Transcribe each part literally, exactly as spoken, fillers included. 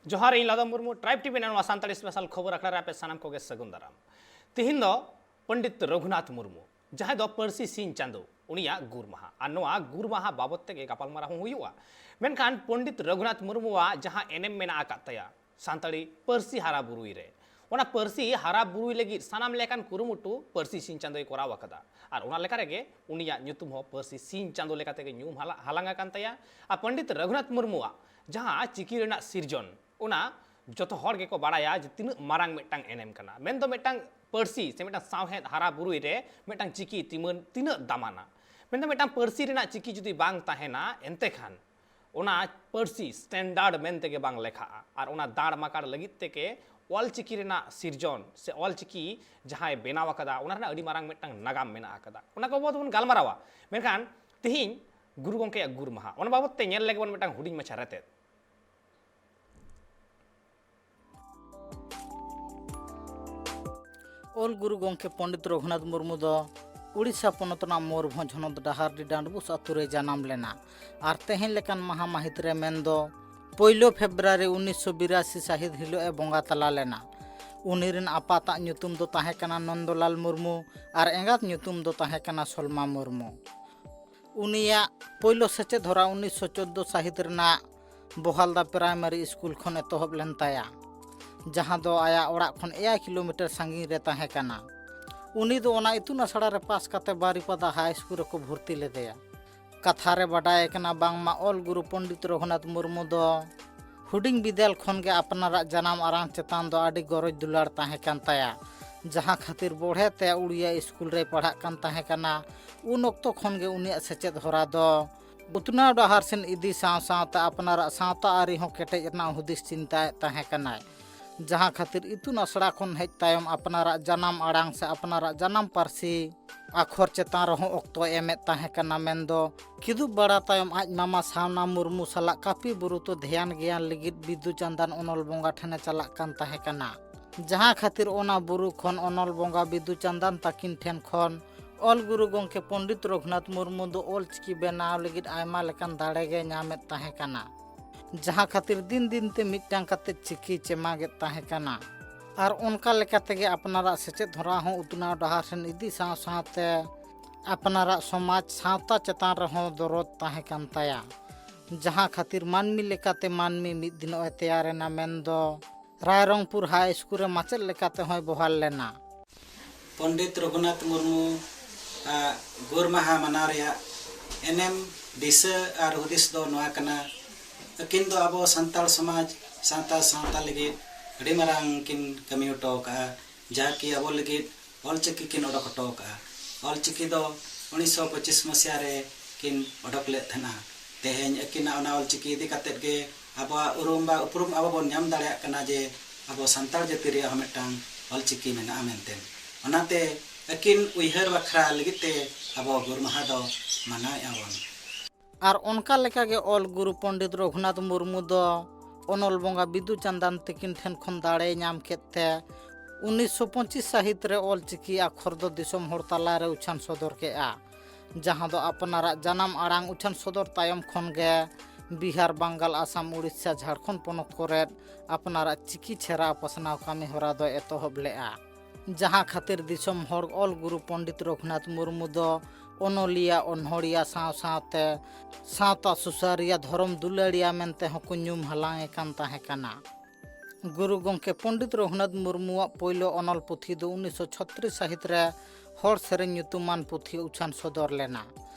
ᱡᱚᱦᱟᱨ, ᱤᱧ ᱞᱟᱫᱚᱢ Murmu, tribe TV ᱱᱚᱣᱟ ᱥᱟᱱᱛᱟᱲᱤ ᱥᱯᱮᱥᱟᱞ ᱠᱷᱚᱵᱚᱨ ᱟᱠᱷᱲᱟ ᱨᱮ ᱟᱯᱮ ᱥᱟᱱᱟᱢ ᱠᱚᱜᱮ ᱥᱟᱹᱜᱩᱱ ᱫᱟᱨᱟᱢ᱾ ᱛᱤᱦᱤᱧ ᱫᱚ ᱯᱚᱱᱰᱤᱛ ᱨᱚᱜᱷᱩᱱᱟᱛᱷ ᱢᱩᱨᱢᱩ, ᱡᱟᱦᱟᱸᱭ ᱫᱚ ᱯᱟᱹᱨᱥᱤ ᱥᱤᱧ ᱪᱟᱸᱫᱚ, ᱩᱱᱤᱭᱟᱜ ᱜᱩᱨ ᱢᱟᱦᱟ᱾ ᱟᱨ ᱱᱚᱣᱟ ᱜᱩᱨ ᱢᱟᱦᱟ ᱵᱟᱵᱚᱛ ᱛᱮᱜᱮ ᱜᱟᱯᱟᱞᱢᱟᱨᱟᱣ ᱦᱚᱸ ᱦᱩᱭᱩᱜᱼᱟ᱾ ᱢᱮᱱᱠᱷᱟᱱ ᱯᱚᱱᱰᱤᱛ ᱨᱚᱜᱷᱩᱱᱟᱛᱷ ᱢᱩᱨᱢᱩᱣᱟᱜ ᱡᱟᱦᱟᱸ ᱮᱱᱮᱢ ᱢᱮᱱᱟᱜ ᱟᱠᱟᱫ ᱛᱟᱭᱟ ᱥᱟᱱᱛᱟᱲᱤ ᱯᱟᱹᱨᱥᱤ ᱦᱟᱨᱟ ᱵᱩᱨᱩᱭ ᱨᱮ, ᱚᱱᱟ ᱯᱟᱹᱨᱥᱤ ᱦᱟᱨᱟ ᱵᱩᱨᱩᱭ ᱞᱟᱹᱜᱤᱫ ᱥᱟᱱᱟᱢ ᱞᱮᱠᱟᱱ ᱠᱩᱨᱩᱢᱩᱴᱩ ᱯᱟᱹᱨᱥᱤ ᱥᱤᱧ ᱪᱟᱸᱫᱚᱭ ᱠᱚᱨᱟᱣ ᱟᱠᱟᱫᱟ᱾ ᱟᱨ ᱚᱱᱟ ᱞᱮᱠᱟ ᱨᱮᱜᱮ ᱩᱱᱤᱭᱟᱜ ᱧᱩᱛᱩᱢ ᱦᱚᱸ ᱯᱟᱹᱨᱥᱤ ᱥᱤᱧ ᱪᱟᱸᱫᱚ ᱞᱮᱠᱟ ᱛᱮᱜᱮ ᱧᱩᱢ ᱦᱟᱞᱟ-, ᱦᱟᱞᱟᱝ ᱟᱠᱟᱱ ᱛᱟᱭᱟ᱾ ᱟᱨ ᱯᱚᱱᱰᱤᱛ ᱨᱚᱜᱷᱩᱱᱟᱛᱷ ᱢᱩᱨᱢᱩᱣᱟᱜ ᱡᱟᱦᱟᱸ ᱪᱤᱠᱤ ᱨᱮᱱᱟᱜ ᱥᱤᱨᱡᱚᱱ, ᱚᱱᱟ ᱡᱚᱛᱚ ᱦᱚᱲ ᱜᱮᱠᱚ ᱵᱟᱲᱟᱭᱟ ᱡᱮ ᱛᱤᱱᱟᱹᱜ ᱢᱟᱨᱟᱝ ᱢᱤᱫᱴᱟᱝ ᱮᱱᱮᱢ ᱠᱟᱱᱟ᱾ ᱢᱮᱱᱫᱚ ᱢᱤᱫᱴᱟᱝ ᱯᱟᱹᱨᱥᱤ ᱥᱮ ᱢᱤᱫᱴᱟᱝ ᱥᱟᱶᱦᱮᱫ ᱦᱟᱨᱟ ᱵᱩᱨᱩᱭ ᱨᱮ ᱢᱤᱫᱴᱟᱝ ᱪᱤᱠᱤ ᱛᱤᱢᱟᱹᱱ ᱛᱤᱱᱟᱹᱜ ᱫᱟᱢᱟᱱᱟ᱾ ᱢᱮᱱᱫᱚ ᱢᱤᱫᱴᱟᱝ ᱯᱟᱹᱨᱥᱤ ᱨᱮᱱᱟᱜ ᱪᱤᱠᱤ ᱡᱩᱫᱤ ᱵᱟᱝ ᱛᱟᱦᱮᱱᱟ, ᱮᱱᱛᱮ ᱠᱷᱟᱱ ᱚᱱᱟ ᱯᱟᱹᱨᱥᱤ ᱥᱴᱮᱱᱰᱟᱨᱰ ᱢᱮᱱ ᱛᱮᱜᱮ ᱵᱟᱝ ᱞᱮᱠᱷᱟᱜᱼᱟ᱾ ᱟᱨ ᱚᱱᱟ ᱫᱟᱲ ᱢᱟᱠᱟᱲ ᱞᱟᱹᱜᱤᱫ ᱛᱮᱜᱮ ᱚᱞᱪᱤᱠᱤ ᱨᱮᱱᱟᱜ ᱥᱤᱨᱡᱚᱱ ᱥᱮ ᱚᱞᱪᱤᱠᱤ ᱡᱟᱦᱟᱸᱭ ᱵᱮᱱᱟᱣ ᱟᱠᱟᱫᱟ, ᱚᱱᱟ ᱨᱮᱱᱟᱜ ᱟᱹᱰᱤ ᱢᱟᱨᱟᱝ ᱢᱤᱫᱴᱟᱝ ᱱᱟᱜᱟᱢ ᱢᱮᱱᱟᱜ ᱟᱠᱟᱫᱟ᱾ ᱚᱱᱟ ᱠᱚ ᱵᱟᱵᱚᱫ ᱵᱚᱱ ᱜᱟᱞᱢᱟᱨᱟᱣᱟ᱾ ᱢᱮᱱᱠᱷᱟᱱ ᱛᱤᱦᱤᱧ ᱜᱩᱨᱩ ᱜᱚᱢᱠᱮᱭᱟᱜ ᱜᱩᱨ ᱢᱟᱦᱟ, ᱚᱱᱟ ᱵᱟᱵᱚᱫ ᱛᱮ ᱧᱮᱞ ᱞᱮᱜᱮ ᱵᱚᱱ ᱢᱤᱫᱴᱟᱝ ᱦᱩᱰᱤᱧ ᱢᱟᱪᱷᱟ ᱨᱮᱛᱮᱫ᱾ ᱚᱞ ᱜᱩᱨᱩ ᱜᱚᱢᱠᱮ ᱯᱚᱱᱰᱤᱛ ᱨᱚᱜᱷᱩᱱᱟᱛᱷ ᱢᱩᱨᱢᱩ ᱫᱚ ᱩᱲᱤᱥᱥᱟ ᱯᱚᱱᱚᱛ ᱨᱮᱱᱟᱜ ᱢᱚᱭᱩᱨᱵᱷᱚᱸᱡᱽ ᱦᱚᱱᱚᱛ ᱰᱟᱦᱟᱨᱰᱤ ᱰᱟᱸᱰᱵᱩᱥ ᱟᱹᱛᱩ ᱨᱮ ᱡᱟᱱᱟᱢ ᱞᱮᱱᱟ᱾ ᱟᱨ ᱛᱮᱦᱮᱧ ᱞᱮᱠᱟᱱ ᱢᱟᱦᱟ ᱢᱟᱹᱦᱤᱛ ᱨᱮ, ᱢᱮᱱᱫᱚ ᱯᱳᱭᱞᱳ ᱯᱷᱮᱵᱽᱨᱩᱣᱟᱨᱤ ᱩᱱᱤᱥᱥᱚ ᱵᱤᱨᱟᱥᱤ ᱥᱟᱹᱦᱤᱛ ᱦᱤᱞᱳᱜ ᱮ ᱵᱚᱸᱜᱟ ᱛᱟᱞᱟ ᱞᱮᱱᱟ᱾ ᱩᱱᱤ ᱨᱮᱱ ᱟᱯᱟᱛᱟᱜ ᱧᱩᱛᱩᱢ ᱫᱚ ᱛᱟᱦᱮᱸ ᱠᱟᱱᱟ ᱱᱚᱱᱫᱚᱞᱟᱞ ᱢᱩᱨᱢᱩ ᱟᱨ ᱮᱸᱜᱟᱛ ᱧᱩᱛᱩᱢ ᱫᱚ ᱛᱟᱦᱮᱸ ᱠᱟᱱᱟ ᱥᱚᱞᱢᱟ ᱢᱩᱨᱢᱩ᱾ ᱩᱱᱤᱭᱟᱜ ᱯᱳᱭᱞᱳ ᱥᱮᱪᱮᱫ ᱦᱚᱨᱟ ᱩᱱᱤᱥᱥᱚ ᱪᱳᱫᱽᱫᱳ ᱥᱟᱹᱦᱤᱛ ᱨᱮᱱᱟᱜ ᱵᱚᱦᱟᱞᱫᱟ ᱯᱨᱟᱭᱢᱟᱨᱤ ᱥᱠᱩᱞ ᱠᱷᱚᱱ ᱮᱛᱚᱦᱚᱵ ᱞᱮᱱ ᱛᱟᱭᱟ, ᱡᱟᱦᱟᱸ ᱫᱚ ᱟᱭᱟᱜ ᱚᱲᱟᱜ ᱠᱷᱚᱱ ᱮᱭᱟᱭ ᱠᱤᱞᱳᱢᱤᱴᱟᱨ ᱥᱟᱺᱜᱤᱧ ᱨᱮ ᱛᱟᱦᱮᱸ ᱠᱟᱱᱟ᱾ ᱩᱱᱤ ᱫᱚ ᱚᱱᱟ ᱤᱛᱩᱱ ᱟᱥᱲᱟ ᱨᱮ ᱯᱟᱥ ᱠᱟᱛᱮ ᱵᱟᱨᱤᱯᱟᱫᱟ ᱦᱟᱭ ᱥᱠᱩᱞ ᱨᱮᱠᱚ ᱵᱷᱚᱨᱛᱤ ᱞᱮᱫᱮᱭᱟ᱾ ᱠᱟᱛᱷᱟ ᱨᱮ ᱵᱟᱰᱟᱭ ᱟᱠᱟᱱᱟ ᱵᱟᱝᱢᱟ ᱚᱞ ᱜᱩᱨᱩ ᱯᱚᱱᱰᱤᱛ ᱨᱚᱜᱷᱩᱱᱟᱛᱷ ᱢᱩᱨᱢᱩ ᱫᱚ ᱦᱩᱰᱤᱧ ᱵᱤᱫᱟᱹᱞ ᱠᱷᱚᱱ ᱜᱮ ᱟᱯᱱᱟᱨᱟᱜ ᱡᱟᱱᱟᱢ ᱟᱲᱟᱝ ᱪᱮᱛᱟᱱ ᱫᱚ ᱟᱹᱰᱤ ᱜᱚᱨᱚᱡᱽ ᱫᱩᱞᱟᱹᱲ ᱛᱟᱦᱮᱸ ᱠᱟᱱ ᱛᱟᱭᱟ, ᱡᱟᱦᱟᱸ ᱠᱷᱟᱹᱛᱤᱨ ᱵᱚᱲᱦᱮ ᱛᱮ ᱩᱲᱤᱭᱟ ᱥᱠᱩᱞ ᱨᱮᱭ ᱯᱟᱲᱦᱟᱜ ᱠᱟᱱ ᱛᱟᱦᱮᱸ ᱠᱟᱱᱟ᱾ ᱩᱱ ᱚᱠᱛᱚ ᱠᱷᱚᱱ ᱜᱮ ᱩᱱᱤᱭᱟᱜ ᱥᱮᱪᱮᱫ ᱦᱚᱨᱟ ᱫᱚ ᱩᱛᱱᱟᱹᱣ ᱰᱟᱦᱟᱨ ᱥᱮᱱ ᱤᱫᱤ ᱥᱟᱶ ᱥᱟᱶᱛᱮ ᱟᱯᱱᱟᱨᱟᱜ ᱥᱟᱶᱛᱟ ᱟᱹᱨᱤ ᱦᱚᱸ ᱠᱮᱴᱮᱡ ᱨᱮᱱᱟᱜ ᱦᱩᱫᱤᱥ ᱪᱤᱱᱛᱟᱭᱮᱫ ᱛᱟᱦᱮᱸ ᱠᱟᱱᱟᱭ, ᱡᱟᱦᱟᱸ ᱠᱷᱟᱹᱛᱤᱨ ᱤᱛᱩᱱ ᱟᱥᱲᱟ ᱠᱷᱚᱱ ᱦᱮᱡ ᱛᱟᱭᱚᱢ ᱟᱯᱱᱟᱨᱟᱜ ᱡᱟᱱᱟᱢ ᱟᱲᱟᱝ ᱥᱮ ᱟᱯᱱᱟᱨᱟᱜ ᱡᱟᱱᱟᱢ ᱯᱟᱹᱨᱥᱤ ᱟᱠᱷᱚᱨ ᱪᱮᱛᱟᱱ ᱨᱮᱦᱚᱸ ᱚᱠᱛᱚᱭ ᱮᱢᱮᱫ ᱛᱟᱦᱮᱸ ᱠᱟᱱᱟ᱾ ᱢᱮᱱᱫᱚ ᱠᱤᱫᱩᱵ ᱵᱟᱲᱟ ᱛᱟᱭᱚᱢ ᱟᱡ ᱢᱟᱢᱟ ᱥᱟᱣᱱᱟ ᱢᱩᱨᱢᱩ ᱥᱟᱞᱟᱜ ᱠᱟᱹᱯᱤ ᱵᱩᱨᱩ ᱛᱮ ᱫᱷᱮᱭᱟᱱ ᱜᱮᱭᱟᱱ ᱞᱟᱹᱜᱤᱫ ᱵᱤᱫᱩ ᱪᱟᱸᱫᱟᱱ ᱚᱱᱚᱞ ᱵᱚᱸᱜᱟ ᱴᱷᱮᱱᱮ ᱪᱟᱞᱟᱜ ᱠᱟᱱ ᱛᱟᱦᱮᱸ ᱠᱟᱱᱟ, ᱡᱟᱦᱟᱸ ᱠᱷᱟᱹᱛᱤᱨ ᱚᱱᱟ ᱵᱩᱨᱩ ᱠᱷᱚᱱ ᱚᱱᱚᱞ ᱵᱚᱸᱜᱟ ᱵᱤᱫᱩ ᱪᱟᱸᱫᱟᱱ ᱛᱟᱹᱠᱤᱱ ᱴᱷᱮᱱ ᱠᱷᱚᱱ ᱚᱞ ᱜᱩᱨᱩ ᱜᱚᱢᱠᱮ ᱯᱚᱱᱰᱤᱛ ᱨᱚᱜᱷᱩᱱᱟᱛᱷ ᱢᱩᱨᱢᱩ ᱫᱚ ᱚᱞ ᱪᱤᱠᱤ ᱵᱮᱱᱟᱣ ᱞᱟᱹᱜᱤᱫ ᱟᱭᱢᱟ ᱞᱮᱠᱟᱱ ᱫᱟᱲᱮ ᱜᱮ ᱧᱟᱢᱮᱫ ᱛᱟᱦᱮᱸ ᱠᱟᱱᱟ᱾ ᱡᱟᱦᱟᱸ ᱠᱷᱟᱹᱛᱤᱨ ᱫᱤᱱ ᱫᱤᱱ ᱛᱮ ᱢᱤᱫᱴᱟᱝ ᱠᱟᱛᱮ ᱪᱤᱠᱤ ᱪᱮᱢᱟᱜᱮᱫ ᱛᱟᱦᱮᱸ ᱠᱟᱱᱟ᱾ ᱟᱨ ᱚᱱᱠᱟ ᱞᱮᱠᱟ ᱛᱮᱜᱮ ᱟᱯᱱᱟᱨᱟᱜ ᱥᱮᱪᱮᱫ ᱦᱚᱨᱟ ᱦᱚᱸ ᱩᱛᱱᱟᱹᱣ ᱰᱟᱦᱟᱨ ᱥᱮᱱ ᱤᱫᱤ ᱥᱟᱶ ᱥᱟᱶᱛᱮ ᱟᱯᱱᱟᱨᱟᱜ ᱥᱚᱢᱟᱡᱽ ᱥᱟᱶᱛᱟ ᱪᱮᱛᱟᱱ ᱨᱮᱦᱚᱸ ᱫᱚᱨᱚᱫ ᱛᱟᱦᱮᱸ ᱠᱟᱱ ᱛᱟᱭᱟ, ᱡᱟᱦᱟᱸ ᱠᱷᱟᱹᱛᱤᱨ ᱢᱟᱹᱱᱢᱤ ᱞᱮᱠᱟᱛᱮ ᱢᱟᱹᱱᱢᱤ ᱢᱤᱫ ᱫᱤᱱᱚᱜ ᱮ ᱛᱮᱭᱟᱨ ᱮᱱᱟ, ᱢᱮᱱᱫᱚ ᱨᱟᱭᱨᱚᱝᱯᱩᱨ ᱦᱟᱭ ᱥᱠᱩᱞ ᱨᱮ ᱢᱟᱪᱮᱫ ᱞᱮᱠᱟᱛᱮ ᱦᱚᱸᱭ ᱵᱚᱦᱟᱞ ᱞᱮᱱᱟ᱾ ᱯᱚᱱᱰᱤᱛ ᱨᱚᱜᱷᱩᱱᱟᱛᱷ ᱢᱩᱨᱢᱩ ᱟᱜ ᱜᱩᱨ ᱢᱟᱦᱟ ᱢᱟᱱᱟᱣ ᱨᱮᱭᱟᱜ ᱮᱱᱮᱢ, ᱫᱤᱥᱟᱹ ᱟᱨ ᱦᱩᱫᱤᱥ ᱫᱚ ᱱᱚᱣᱟ ᱠᱟᱱᱟ, ᱟᱹᱠᱤᱱ ᱫᱚ ᱟᱵᱚ ᱥᱟᱱᱛᱟᱲ ᱥᱚᱢᱟᱡᱽ, ᱥᱟᱱᱛᱟᱲ ᱥᱟᱶᱛᱟ ᱞᱟᱹᱜᱤᱫ ᱟᱹᱰᱤ ᱢᱟᱨᱟᱝ ᱠᱤᱱ ᱠᱟᱹᱢᱤ ᱦᱚᱴᱚ ᱟᱠᱟᱫᱼᱟ, ᱡᱟᱦᱟᱸ ᱠᱤ ᱟᱵᱚ ᱞᱟᱹᱜᱤᱫ ᱚᱞᱪᱤᱠᱤ ᱠᱤᱱ ᱚᱰᱚᱠ ᱦᱚᱴᱚ ᱟᱠᱟᱫᱼᱟ᱾ ᱚᱞᱪᱤᱠᱤ ᱫᱚ ᱩᱱᱤᱥᱥᱚ ᱯᱚᱸᱪᱤᱥ ᱢᱟᱥᱤᱭᱟ ᱨᱮ ᱠᱤᱱ ᱚᱰᱚᱠ ᱞᱮᱫ ᱛᱟᱦᱮᱱᱟ᱾ ᱛᱮᱦᱮᱧ ᱟᱹᱠᱤᱱᱟᱜ ᱚᱱᱟ ᱚᱞᱪᱤᱠᱤ ᱤᱫᱤ ᱠᱟᱛᱮᱫ ᱜᱮ ᱟᱵᱚᱣᱟᱜ ᱩᱨᱩᱢ ᱵᱟ ᱩᱯᱨᱩᱢ ᱟᱵᱚ ᱵᱚᱱ ᱧᱟᱢ ᱫᱟᱲᱮᱭᱟᱜ ᱠᱟᱱᱟ ᱡᱮ ᱟᱵᱚ ᱥᱟᱱᱛᱟᱲ ᱡᱟᱹᱛᱤ ᱨᱮᱭᱟᱜ ᱦᱚᱸ ᱢᱤᱫᱴᱟᱝ ᱚᱞᱪᱤᱠᱤ ᱢᱮᱱᱟᱜᱼᱟ ᱢᱮᱱᱛᱮ᱾ ᱚᱱᱟᱛᱮ ᱟᱹᱠᱤᱱ ᱩᱭᱦᱟᱹᱨ ᱵᱟᱠᱷᱨᱟ ᱞᱟᱹᱜᱤᱫ ᱛᱮ ᱟᱵᱚ ᱜᱩᱨ ᱢᱟᱦᱟ ᱫᱚ ᱢᱟᱱᱟᱣᱮᱫᱼᱟ ᱵᱚᱱ᱾ ᱟᱨ ᱚᱱᱠᱟ ᱞᱮᱠᱟᱜᱮ ᱚᱞ ᱜᱩᱨᱩ ᱯᱚᱱᱰᱤᱛ ᱨᱚᱜᱷᱩᱱᱟᱛᱷ ᱢᱩᱨᱢᱩ ᱫᱚ ᱚᱱᱚᱞ ᱵᱚᱸᱜᱟ ᱵᱤᱫᱩ ᱪᱟᱸᱫᱟᱱ ᱛᱤᱠᱤᱱ ᱴᱷᱮᱱ ᱠᱷᱚᱱ ᱫᱟᱲᱮᱭ ᱧᱟᱢ ᱠᱮᱫ ᱛᱮ ᱩᱱᱤᱥᱥᱚ ᱯᱚᱸᱪᱤᱥ ᱥᱟᱹᱦᱤᱛ ᱨᱮ ᱚᱞᱪᱤᱠᱤ ᱟᱠᱷᱚᱨ ᱫᱚ ᱫᱤᱥᱚᱢ ᱦᱚᱲ ᱛᱟᱞᱟᱨᱮ ᱩᱪᱷᱟᱱ ᱥᱚᱫᱚᱨ ᱠᱮᱫᱼᱟ, ᱡᱟᱦᱟᱸ ᱫᱚ ᱟᱯᱱᱟᱨᱟᱜ ᱡᱟᱱᱟᱢ ᱟᱲᱟᱝ ᱩᱪᱷᱟᱱ ᱥᱚᱫᱚᱨ ᱛᱟᱭᱚᱢ ᱠᱷᱚᱱ ᱜᱮ ᱵᱤᱦᱟᱨ, ᱵᱟᱝᱜᱟᱞ, ᱟᱥᱟᱢ, ᱩᱲᱤᱥᱥᱟ, ᱡᱷᱟᱲᱠᱷᱚᱸᱰ ᱯᱚᱱᱚᱛ ᱠᱚᱨᱮᱫ ᱟᱯᱱᱟᱨᱟᱜ ᱪᱤᱠᱤ ᱪᱷᱮᱨᱟᱣ ᱯᱟᱥᱱᱟᱣ ᱠᱟᱹᱢᱤ ᱦᱚᱨᱟ ᱫᱚ ᱮᱛᱚᱦᱚᱵ ᱞᱮᱫᱼᱟ᱾ ᱡᱟᱦᱟᱸ ᱠᱷᱟᱹᱛᱤᱨ ᱫᱤᱥᱚᱢ ᱦᱚᱲ ᱚᱞ ᱜᱩᱨᱩ ᱯᱚᱱᱰᱤᱛ ᱨᱚᱜᱷᱩᱱᱟᱛᱷ ᱢᱩᱨᱢᱩ ᱫᱚ ᱚᱱᱚᱞᱤᱭᱟ, ᱚᱱᱦᱚᱲᱤᱭᱟ ᱥᱟᱶ ᱥᱟᱶᱛᱮ ᱥᱟᱶᱛᱟ ᱥᱩᱥᱟᱹᱨᱤᱭᱟ, ᱫᱷᱚᱨᱚᱢ ᱫᱩᱞᱟᱹᱲᱤᱭᱟ ᱢᱮᱱᱛᱮ ᱦᱚᱸᱠᱚ ᱧᱩᱢ ᱦᱟᱞᱟᱝ ᱮ ᱠᱟᱱ ᱛᱟᱦᱮᱸ ᱠᱟᱱᱟ᱾ ᱜᱩᱨᱩ ᱜᱚᱢᱠᱮ ᱯᱚᱱᱰᱤᱛ ᱨᱚᱜᱷᱩᱱᱟᱛᱷ ᱢᱩᱨᱢᱩᱣᱟᱜ ᱯᱳᱭᱞᱳ ᱚᱱᱚᱞ ᱯᱩᱛᱷᱤ ᱫᱚ ᱩᱱᱤᱥᱥᱚ ᱪᱷᱚᱛᱨᱤᱥ ᱥᱟᱹᱦᱤᱛ ᱨᱮ ᱦᱚᱲ ᱥᱮᱨᱮᱧ ᱧᱩᱛᱩᱢᱟᱱ ᱯᱩᱛᱷᱤ ᱩᱪᱷᱟᱱ ᱥᱚᱫᱚᱨ ᱞᱮᱱᱟ᱾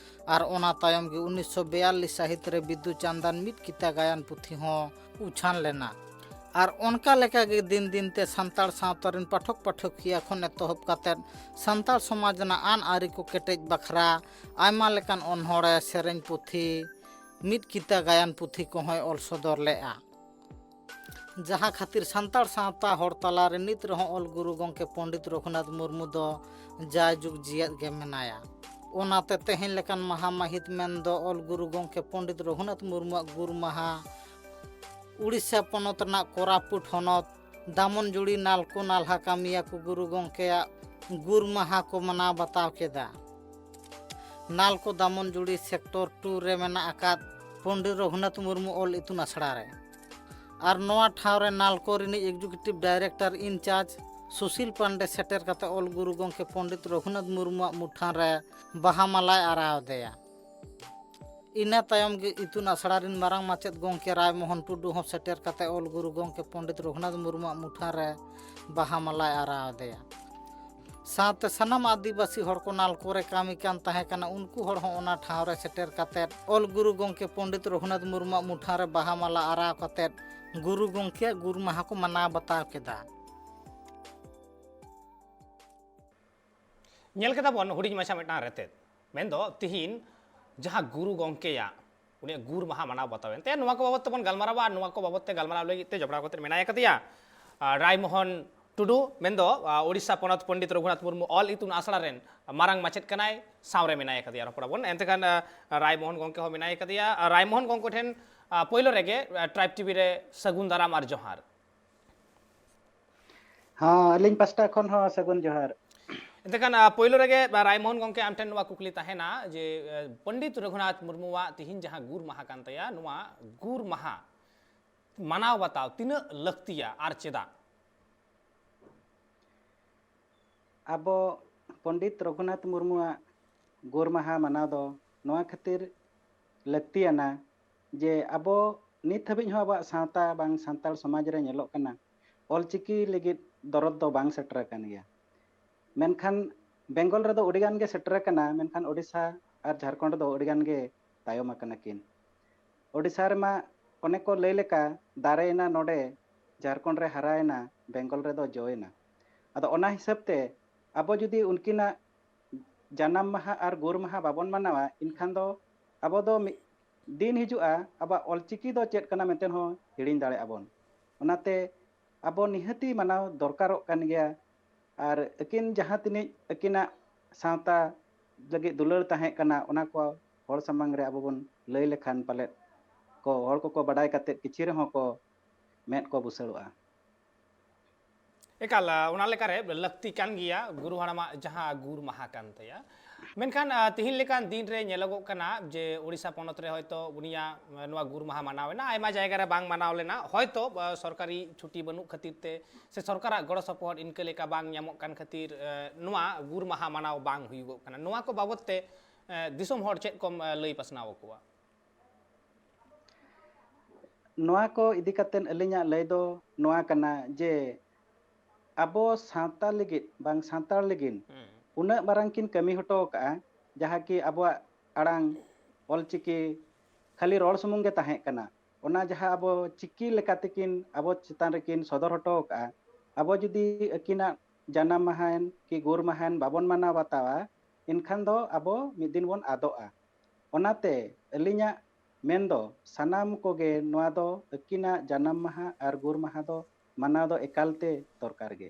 ᱟᱨ ᱚᱱᱟ ᱛᱟᱭᱚᱢ ᱜᱮ ᱩᱱᱤᱥᱥᱚ ᱵᱤᱭᱟᱞᱞᱤᱥ ᱥᱟᱹᱦᱤᱛ ᱨᱮ ᱵᱤᱫᱩ ᱪᱟᱸᱫᱟᱱ ᱢᱤᱫ ᱠᱤᱛᱟᱹ ᱜᱟᱭᱟᱱ ᱯᱩᱛᱷᱤ ᱦᱚᱸ ᱩᱪᱷᱟᱱ ᱞᱮᱱᱟ᱾ ᱟᱨ ᱚᱱᱠᱟ ᱞᱮᱠᱟᱜᱮ ᱫᱤᱱ ᱫᱤᱱ ᱛᱮ ᱥᱟᱱᱛᱟᱲ ᱥᱟᱶᱛᱟ ᱨᱮᱱ ᱯᱟᱴᱷᱚᱠ ᱯᱟᱴᱷᱚᱠᱤᱭᱟᱹ ᱠᱷᱚᱱ ᱮᱛᱚᱦᱚᱵ ᱠᱟᱛᱮᱫ ᱥᱟᱱᱛᱟᱲ ᱥᱚᱢᱟᱡᱽ ᱨᱮᱱᱟᱜ ᱟᱹᱱ ᱟᱹᱨᱤ ᱠᱚ ᱠᱮᱴᱮᱡ ᱵᱟᱠᱷᱨᱟ ᱟᱭᱢᱟ ᱞᱮᱠᱟᱱ ᱚᱱᱚᱬᱦᱮ, ᱥᱮᱨᱮᱧ ᱯᱩᱛᱷᱤ, ᱢᱤᱫ ᱠᱤᱛᱟᱹ ᱜᱟᱭᱟᱱ ᱯᱩᱛᱷᱤ ᱠᱚᱦᱚᱸᱭ ᱚᱞ ᱥᱚᱫᱚᱨ ᱞᱮᱫᱼᱟ᱾ ᱡᱟᱦᱟᱸ ᱠᱷᱟᱹᱛᱤᱨ ᱥᱟᱱᱛᱟᱲ ᱥᱟᱶᱛᱟ ᱦᱚᱲ ᱛᱟᱞᱟᱨᱮ ᱱᱤᱛ ᱨᱮᱦᱚᱸ ᱚᱞ ᱜᱩᱨᱩ ᱜᱚᱢᱠᱮ ᱯᱚᱱᱰᱤᱛ ᱨᱚᱜᱷᱩᱱᱟᱛᱷ ᱢᱩᱨᱢᱩ ᱫᱚ ᱡᱟᱭᱡᱩᱜᱽ ᱡᱤᱭᱮᱫ ᱜᱮ ᱢᱮᱱᱟᱭᱟ᱾ ᱚᱱᱟᱛᱮ ᱛᱮᱦᱮᱧ ᱞᱮᱠᱟᱱ ᱢᱟᱦᱟ ᱢᱟᱹᱦᱤᱛ ᱢᱮᱱᱫᱚ ᱚᱞ ᱜᱩᱨᱩ ᱜᱚᱢᱠᱮ ᱯᱚᱱᱰᱤᱛ ᱨᱚᱜᱷᱩᱱᱟᱛᱷ ᱢᱩᱨᱢᱩᱣᱟᱜ ᱜᱩᱨ ᱢᱟᱦᱟ ᱩᱲᱤᱥᱥᱟ ᱯᱚᱱᱚᱛ ᱨᱮᱱᱟᱜ ᱠᱳᱨᱟᱯᱩᱴ ᱦᱚᱱᱚᱛ ᱫᱟᱢᱚᱱᱡᱩᱲᱤ ᱱᱟᱞᱠᱳ ᱱᱟᱞᱦᱟ ᱠᱟᱹᱢᱤᱭᱟᱹ ᱠᱚ ᱜᱩᱨᱩ ᱜᱚᱢᱠᱮᱭᱟᱜ ᱜᱩᱨ ᱢᱟᱦᱟ ᱠᱚ ᱢᱟᱱᱟᱣ ᱵᱟᱛᱟᱣ ᱠᱮᱫᱟ᱾ ᱱᱟᱞᱠᱳ ᱫᱟᱢᱚᱱᱡᱩᱲᱤ ᱥᱮᱠᱴᱚᱨ ᱴᱩ ᱨᱮ ᱢᱮᱱᱟᱜ ᱟᱠᱟᱫ ᱯᱚᱱᱰᱤᱛ ᱨᱚᱜᱷᱩᱱᱟᱛᱷ ᱢᱩᱨᱢᱩ ᱚᱞ ᱤᱛᱩᱱ ᱟᱥᱲᱟ ᱨᱮ᱾ ᱟᱨ ᱱᱚᱣᱟ ᱴᱷᱟᱶ ᱨᱮ ᱱᱟᱞᱠᱳ ᱨᱤᱱᱤᱡ executive director in charge Sushil Pandey ᱥᱮᱴᱮᱨ ᱠᱟᱛᱮ ᱚᱞ ᱜᱩᱨᱩ ᱜᱚᱢᱠᱮ ᱯᱚᱱᱰᱤᱛ ᱨᱚᱜᱷᱩᱱᱟᱛᱷ ᱢᱩᱨᱢᱩᱣᱟᱜ ᱢᱩᱴᱷᱟᱹᱱ ᱨᱮ ᱵᱟᱦᱟ ᱢᱟᱞᱟᱭ ᱟᱨᱟᱣ ᱟᱫᱮᱭᱟ᱾ ᱤᱱᱟᱹ ᱛᱟᱭᱚᱢ ᱜᱮ ᱤᱛᱩᱱ ᱟᱥᱲᱟ ᱨᱤᱱ ᱢᱟᱨᱟᱝ ᱢᱟᱪᱮᱫ ᱜᱚᱢᱠᱮ ᱨᱟᱭ ᱢᱳᱦᱚᱱ ᱴᱩᱰᱩ ᱦᱚᱸ ᱥᱮᱴᱮᱨ ᱠᱟᱛᱮ ᱚᱞ ᱜᱩᱨᱩ ᱜᱚᱢᱠᱮ ᱯᱚᱱᱰᱤᱛ ᱨᱚᱜᱷᱩᱱᱟᱛᱷ ᱢᱩᱨᱢᱩᱣᱟᱜ ᱢᱩᱴᱷᱟᱹᱱ ᱨᱮ ᱵᱟᱦᱟ ᱢᱟᱞᱟᱭ ᱟᱨᱟᱣ ᱟᱫᱮᱭᱟ᱾ ᱥᱟᱶᱛᱮ ᱥᱟᱱᱟᱢ ᱟᱹᱫᱤᱵᱟᱹᱥᱤ ᱦᱚᱲ ᱠᱚ ᱱᱟᱞᱠᱳ ᱨᱮ ᱠᱟᱹᱢᱤ ᱠᱟᱱ ᱛᱟᱦᱮᱸ ᱠᱟᱱᱟ, ᱩᱱᱠᱩ ᱦᱚᱲ ᱦᱚᱸ ᱚᱱᱟ ᱴᱷᱟᱶ ᱨᱮ ᱥᱮᱴᱮᱨ ᱠᱟᱛᱮ ᱚᱞ ᱜᱩᱨᱩ ᱜᱚᱢᱠᱮ ᱯᱚᱱᱰᱤᱛ ᱨᱚᱜᱷᱩᱱᱟᱛᱷ ᱢᱩᱨᱢᱩᱣᱟᱜ ᱢᱩᱴᱷᱟᱹᱱ ᱨᱮ ᱵᱟᱦᱟ ᱢᱟᱞᱟ ᱟᱨᱟᱣ ᱠᱟᱛᱮ ᱜᱩᱨᱩ ᱜᱚᱢᱠᱮᱭᱟᱜ ᱜᱩᱨ ᱢᱟᱦᱟ ᱠᱚ ᱢᱟᱱᱟᱣ ᱵᱟᱛᱟᱣ ᱠᱮᱫᱟ᱾ ᱧᱮᱞ ᱠᱮᱫᱟ ᱵᱚᱱ ᱦᱩᱰᱤᱧ ᱢᱟᱪᱷᱟ ᱢᱤᱫᱴᱟᱝ ᱨᱮᱛᱮᱫ, ᱢᱮᱱᱫᱚ ᱛᱤᱦᱤᱧ ᱡᱟᱦᱟᱸ ᱜᱩᱨᱩ ᱜᱚᱢᱠᱮᱭᱟᱜ ᱩᱱᱤᱭᱟᱜ ᱜᱩᱨ ᱢᱟᱦᱟ ᱢᱟᱱᱟᱣ ᱵᱟᱛᱟᱣ ᱮᱱ ᱛᱟᱭᱟ, ᱱᱚᱣᱟ ᱠᱚ ᱵᱟᱵᱚᱫ ᱛᱮᱵᱚᱱ ᱜᱟᱞᱢᱟᱨᱟᱣᱟ᱾ ᱟᱨ ᱱᱚᱣᱟ ᱠᱚ ᱵᱟᱵᱚᱫ ᱛᱮ ᱜᱟᱞᱢᱟᱨᱟᱣ ᱞᱟᱹᱜᱤᱫ ᱛᱮ ᱡᱚᱯᱲᱟᱣ ᱠᱟᱛᱮ ᱢᱮᱱᱟᱭ ᱟᱠᱟᱫᱮᱭᱟ, ᱟᱨ, ᱨᱟᱭᱢᱳᱦᱚᱱ ᱴᱩᱰᱩ, ᱢᱮᱱᱫᱚ, ᱟᱨ, ᱳᱰᱤᱥᱟ ᱯᱚᱱᱚᱛ ᱯᱚᱱᱰᱤᱛ ᱨᱚᱜᱷᱩᱱᱟᱛᱷ ᱢᱩᱨᱢᱩ ᱚᱞ ᱤᱛᱩᱱ ᱟᱥᱲᱟ ᱨᱮᱱ ᱢᱟᱨᱟᱝ ᱢᱟᱪᱮᱫ ᱠᱟᱱᱟᱭ, ᱥᱟᱶᱨᱮ ᱢᱮᱱᱟᱭ ᱟᱠᱟᱫᱮᱭᱟ᱾ ᱨᱚᱯᱚᱲ ᱟᱵᱚᱱ᱾ ᱮᱱᱛᱮ ᱠᱷᱟᱱ, ᱟᱨ, ᱨᱟᱭᱢᱳᱦᱚᱱ ᱜᱚᱢᱠᱮ ᱦᱚᱸ ᱢᱮᱱᱟᱭ ᱟᱠᱟᱫᱮᱭᱟ᱾ ᱟᱨ, ᱨᱟᱭᱢᱳᱦᱚᱱ ᱜᱚᱢᱠᱮ ᱴᱷᱮᱱ, ᱟᱨ, ᱯᱳᱭᱞᱳ ᱨᱮᱜᱮ, ᱟᱨ, ᱴᱨᱟᱭᱤᱵᱽ ᱴᱤᱵᱷᱤ ᱨᱮ ᱥᱟᱹᱜᱩᱱ ᱫᱟᱨᱟᱢ ᱟᱨ ᱡᱚᱦᱟᱨ᱾ ᱦᱚᱸ, ᱟᱹᱞᱤᱧ ᱯᱟᱥᱴᱟ ᱠᱷᱚᱱ ᱦᱚᱸ ᱥᱟᱹᱜᱩᱱ ᱡᱚᱦᱟᱨ᱾ ᱮᱱᱛᱮ ᱠᱷᱟᱱ, ᱟᱨ, ᱯᱳᱭᱞᱳ ᱨᱮᱜᱮ, ᱟᱨ, ᱨᱟᱭᱢᱳᱦᱚᱱ ᱜᱚᱢᱠᱮ, ᱟᱢ ᱴᱷᱮᱱ ᱱᱚᱣᱟ ᱠᱩᱠᱞᱤ ᱛᱟᱦᱮᱱᱟ ᱡᱮ, ᱟᱨ, ᱯᱚᱱᱰᱤᱛ ᱨᱚᱜᱷᱩᱱᱟᱛᱷ ᱢᱩᱨᱢᱩᱣᱟᱜ ᱛᱤᱦᱤᱧ ᱡᱟᱦᱟᱸ ᱜᱩᱨ ᱢᱟᱦᱟ ᱠᱟᱱ ᱛᱟᱭᱟ, ᱱᱚᱣᱟ ᱜᱩᱨ ᱢᱟᱦᱟ ᱢᱟᱱᱟᱣ ᱵᱟᱛᱟᱣ ᱛᱤᱱᱟᱹᱜ ᱞᱟᱹᱠᱛᱤᱭᱟ ᱟᱨ ᱪᱮᱫᱟᱜ? ᱟᱵᱚ ᱯᱚᱱᱰᱤᱛ ᱨᱚᱜᱷᱩᱱᱟᱛᱷ ᱢᱩᱨᱢᱩᱣᱟᱜ ᱜᱩᱨ ᱢᱟᱦᱟ ᱢᱟᱱᱟᱣ ᱫᱚ ᱱᱚᱣᱟ ᱠᱷᱟᱹᱛᱤᱨ ᱞᱟᱹᱠᱛᱤᱭᱟᱱᱟ ᱡᱮ ᱟᱵᱚ ᱱᱤᱛ ᱦᱟᱹᱵᱤᱡ ᱦᱚᱸ ᱟᱵᱚᱣᱟᱜ ᱥᱟᱶᱛᱟ ᱵᱟᱝ ᱥᱟᱱᱛᱟᱲ ᱥᱚᱢᱟᱡᱽ ᱨᱮ ᱧᱮᱞᱚᱜ ᱠᱟᱱᱟ, ᱚᱞᱪᱤᱠᱤ ᱞᱟᱹᱜᱤᱫ ᱫᱚᱨᱚᱫ ᱫᱚ ᱵᱟᱝ ᱥᱮᱴᱮᱨ ᱟᱠᱟᱱ ᱜᱮᱭᱟ᱾ ᱢᱮᱱᱠᱷᱟᱱ ᱵᱮᱝᱜᱚᱞ ᱨᱮᱫᱚ ᱟᱹᱰᱤᱜᱟᱱ ᱜᱮ ᱥᱮᱴᱮᱨ ᱟᱠᱟᱱᱟ, ᱢᱮᱱᱠᱷᱟᱱ ᱳᱰᱤᱥᱟ ᱟᱨ ᱡᱷᱟᱲᱠᱷᱚᱸᱰ ᱨᱮᱫᱚ ᱟᱹᱰᱤᱜᱟᱱ ᱜᱮ ᱛᱟᱭᱚᱢ ᱟᱠᱟᱱᱟ ᱠᱤᱱ᱾ ᱳᱰᱤᱥᱟ ᱨᱮᱢᱟ ᱚᱱᱮ ᱠᱚ ᱞᱟᱹᱭ ᱞᱮᱠᱟ, ᱫᱟᱨᱮᱭᱮᱱᱟ ᱱᱚᱰᱮ, ᱡᱷᱟᱲᱠᱷᱚᱸᱰ ᱨᱮ ᱦᱟᱨᱟᱭᱮᱱᱟ, ᱵᱮᱝᱜᱚᱞ ᱨᱮᱫᱚ ᱡᱚᱭᱮᱱᱟ᱾ ᱟᱫᱚ ᱚᱱᱟ ᱦᱤᱥᱟᱹᱵ ᱛᱮ ᱟᱵᱚ ᱡᱩᱫᱤ ᱩᱱᱠᱤᱱᱟᱜ ᱡᱟᱱᱟᱢ ᱢᱟᱦᱟ ᱟᱨ ᱜᱩᱨ ᱢᱟᱦᱟ ᱵᱟᱵᱚᱱ ᱢᱟᱱᱟᱣᱟ, ᱮᱱᱠᱷᱟᱱ ᱫᱚ ᱟᱵᱚ ᱫᱚ ᱢᱤᱫ ᱫᱤᱱ ᱦᱤᱡᱩᱜᱼᱟ, ᱟᱵᱚᱣᱟᱜ ᱚᱞᱪᱤᱠᱤ ᱫᱚ ᱪᱮᱫ ᱠᱟᱱᱟ ᱢᱮᱱᱛᱮ ᱦᱚᱸ ᱦᱤᱲᱤᱧ ᱫᱟᱲᱮᱭᱟᱜᱼᱟ ᱵᱚᱱ᱾ ᱚᱱᱟᱛᱮ ᱟᱵᱚ ᱱᱤᱦᱟᱹᱛᱤ ᱢᱟᱱᱟᱣ ᱫᱚᱨᱠᱟᱨᱚᱜ ᱠᱟᱱ ᱜᱮᱭᱟ᱾ ᱟᱨ ᱟᱹᱠᱤᱱ ᱡᱟᱦᱟᱸ ᱛᱤᱱᱟᱹᱜ ᱟᱹᱠᱤᱱᱟᱜ ᱥᱟᱶᱛᱟ ᱞᱟᱹᱜᱤᱫ ᱫᱩᱞᱟᱹᱲ ᱛᱟᱦᱮᱸ ᱠᱟᱱᱟ, ᱚᱱᱟ ᱠᱚ ᱦᱚᱲ ᱥᱟᱢᱟᱝ ᱨᱮ ᱟᱵᱚ ᱵᱚᱱ ᱞᱟᱹᱭ ᱞᱮᱠᱷᱟᱱ ᱯᱟᱞᱮᱫ ᱠᱚ, ᱦᱚᱲ ᱠᱚᱠᱚ ᱵᱟᱰᱟᱭ ᱠᱟᱛᱮᱫ ᱠᱤᱪᱷᱤ ᱨᱮᱦᱚᱸ ᱠᱚ ᱢᱮᱫ ᱠᱚ ᱵᱩᱥᱟᱹᱲᱚᱜᱼᱟ᱾ ᱮᱠᱟᱞ, ᱚᱱᱟ ᱞᱮᱠᱟᱨᱮ ᱞᱟᱹᱠᱛᱤ ᱠᱟᱱ ᱜᱮᱭᱟ ᱜᱩᱨᱩ ᱦᱟᱲᱟᱢᱟᱜ ᱡᱟᱦᱟᱸ ᱜᱩᱨ ᱢᱟᱦᱟ ᱠᱟᱱ ᱛᱟᱭᱟ᱾ ᱢᱮᱱᱠᱷᱟᱱ ᱛᱤᱦᱤᱧ ᱞᱮᱠᱟᱱ ᱫᱤᱱ ᱨᱮ ᱧᱮᱞᱚᱜᱚᱜ ᱠᱟᱱᱟ ᱡᱮ ᱳᱰᱤᱥᱟ ᱯᱚᱱᱚᱛ ᱨᱮ ᱦᱚᱭᱛᱳ ᱩᱱᱤᱭᱟᱜ ᱱᱚᱣᱟ ᱜᱩᱨ ᱢᱟᱦᱟ ᱢᱟᱱᱟᱣ ᱮᱱᱟ, ᱟᱭᱢᱟ ᱡᱟᱭᱜᱟ ᱨᱮ ᱵᱟᱝ ᱢᱟᱱᱟᱣ ᱞᱮᱱᱟ, ᱦᱚᱭᱛᱳ ᱥᱚᱨᱠᱟᱨᱤ ᱪᱷᱩᱴᱤ ᱵᱟᱹᱱᱩᱜ ᱠᱷᱟᱹᱛᱤᱨ ᱛᱮ ᱥᱮ ᱥᱚᱨᱠᱟᱨᱟᱜ ᱜᱚᱲᱚ ᱥᱚᱯᱚᱦᱚᱫ ᱤᱱᱠᱟᱹ ᱞᱮᱠᱟ ᱵᱟᱝ ᱧᱟᱢᱚᱜ ᱠᱟᱱ ᱠᱷᱟᱹᱛᱤᱨ ᱱᱚᱣᱟ ᱜᱩᱨ ᱢᱟᱦᱟ ᱢᱟᱱᱟᱣ ᱵᱟᱝ ᱦᱩᱭᱩᱜᱚᱜ ᱠᱟᱱᱟ᱾ ᱱᱚᱣᱟ ᱠᱚ ᱵᱟᱵᱚᱛ ᱛᱮ ᱫᱤᱥᱚᱢ ᱦᱚᱲ ᱪᱮᱫ ᱠᱚᱢ ᱞᱟᱹᱭ ᱯᱟᱥᱱᱟᱣ ᱟᱠᱚᱣᱟ? ᱱᱚᱣᱟ ᱠᱚ ᱤᱫᱤ ᱠᱟᱛᱮ ᱟᱹᱞᱤᱧᱟᱜ ᱞᱟᱹᱭ ᱫᱚ ᱱᱚᱣᱟ ᱠᱟᱱᱟ ᱡᱮ ᱟᱵᱚ ᱥᱟᱶᱛᱟ ᱞᱟᱹᱜᱤᱫ ᱵᱟᱝ ᱥᱟᱱᱛᱟᱲ ᱞᱟᱹᱜᱤᱫ ᱩᱱᱟᱹᱜ ᱢᱟᱨᱟᱝ ᱠᱤᱱ ᱠᱟᱹᱢᱤ ᱦᱚᱴᱚ ᱟᱠᱟᱫᱼᱟ, ᱡᱟᱦᱟᱸ ᱠᱤ ᱟᱵᱚᱣᱟᱜ ᱟᱲᱟᱝ ᱚᱞᱪᱤᱠᱤ ᱠᱷᱟᱹᱞᱤ ᱨᱚᱲ ᱥᱩᱢᱩᱝ ᱜᱮ ᱛᱟᱦᱮᱸ ᱠᱟᱱᱟ, ᱚᱱᱟ ᱡᱟᱦᱟᱸ ᱟᱵᱚ ᱪᱤᱠᱤ ᱞᱮᱠᱟ ᱛᱮᱠᱤᱱ ᱟᱵᱚ ᱪᱮᱛᱟᱱ ᱨᱮᱠᱤᱱ ᱥᱚᱫᱚᱨ ᱦᱚᱴᱚ ᱟᱠᱟᱫᱼᱟ, ᱟᱵᱚ ᱡᱩᱫᱤ ᱟᱹᱠᱤᱱᱟᱜ ᱡᱟᱱᱟᱢ ᱢᱟᱦᱟᱭᱮᱱ ᱠᱤ ᱜᱩᱨ ᱢᱟᱦᱟᱭᱮᱱ ᱵᱟᱵᱚᱱ ᱢᱟᱱᱟᱣ ᱵᱟᱛᱟᱣᱟ, ᱮᱱᱠᱷᱟᱱ ᱫᱚ ᱟᱵᱚ ᱢᱤᱫ ᱫᱤᱱ ᱵᱚᱱ ᱟᱫᱚᱜᱼᱟ᱾ ᱚᱱᱟᱛᱮ ᱟᱹᱞᱤᱧᱟᱜ ᱢᱮᱱ ᱫᱚ ᱥᱟᱱᱟᱢ ᱠᱚᱜᱮ ᱱᱚᱣᱟ ᱫᱚ ᱟᱹᱠᱤᱱᱟᱜ ᱡᱟᱱᱟᱢ ᱢᱟᱦᱟ ᱟᱨ ᱜᱩᱨ ᱢᱟᱦᱟ ᱫᱚ ᱢᱟᱱᱟᱣ ᱫᱚ ᱮᱠᱟᱞ ᱛᱮ ᱫᱚᱨᱠᱟᱨ ᱜᱮ᱾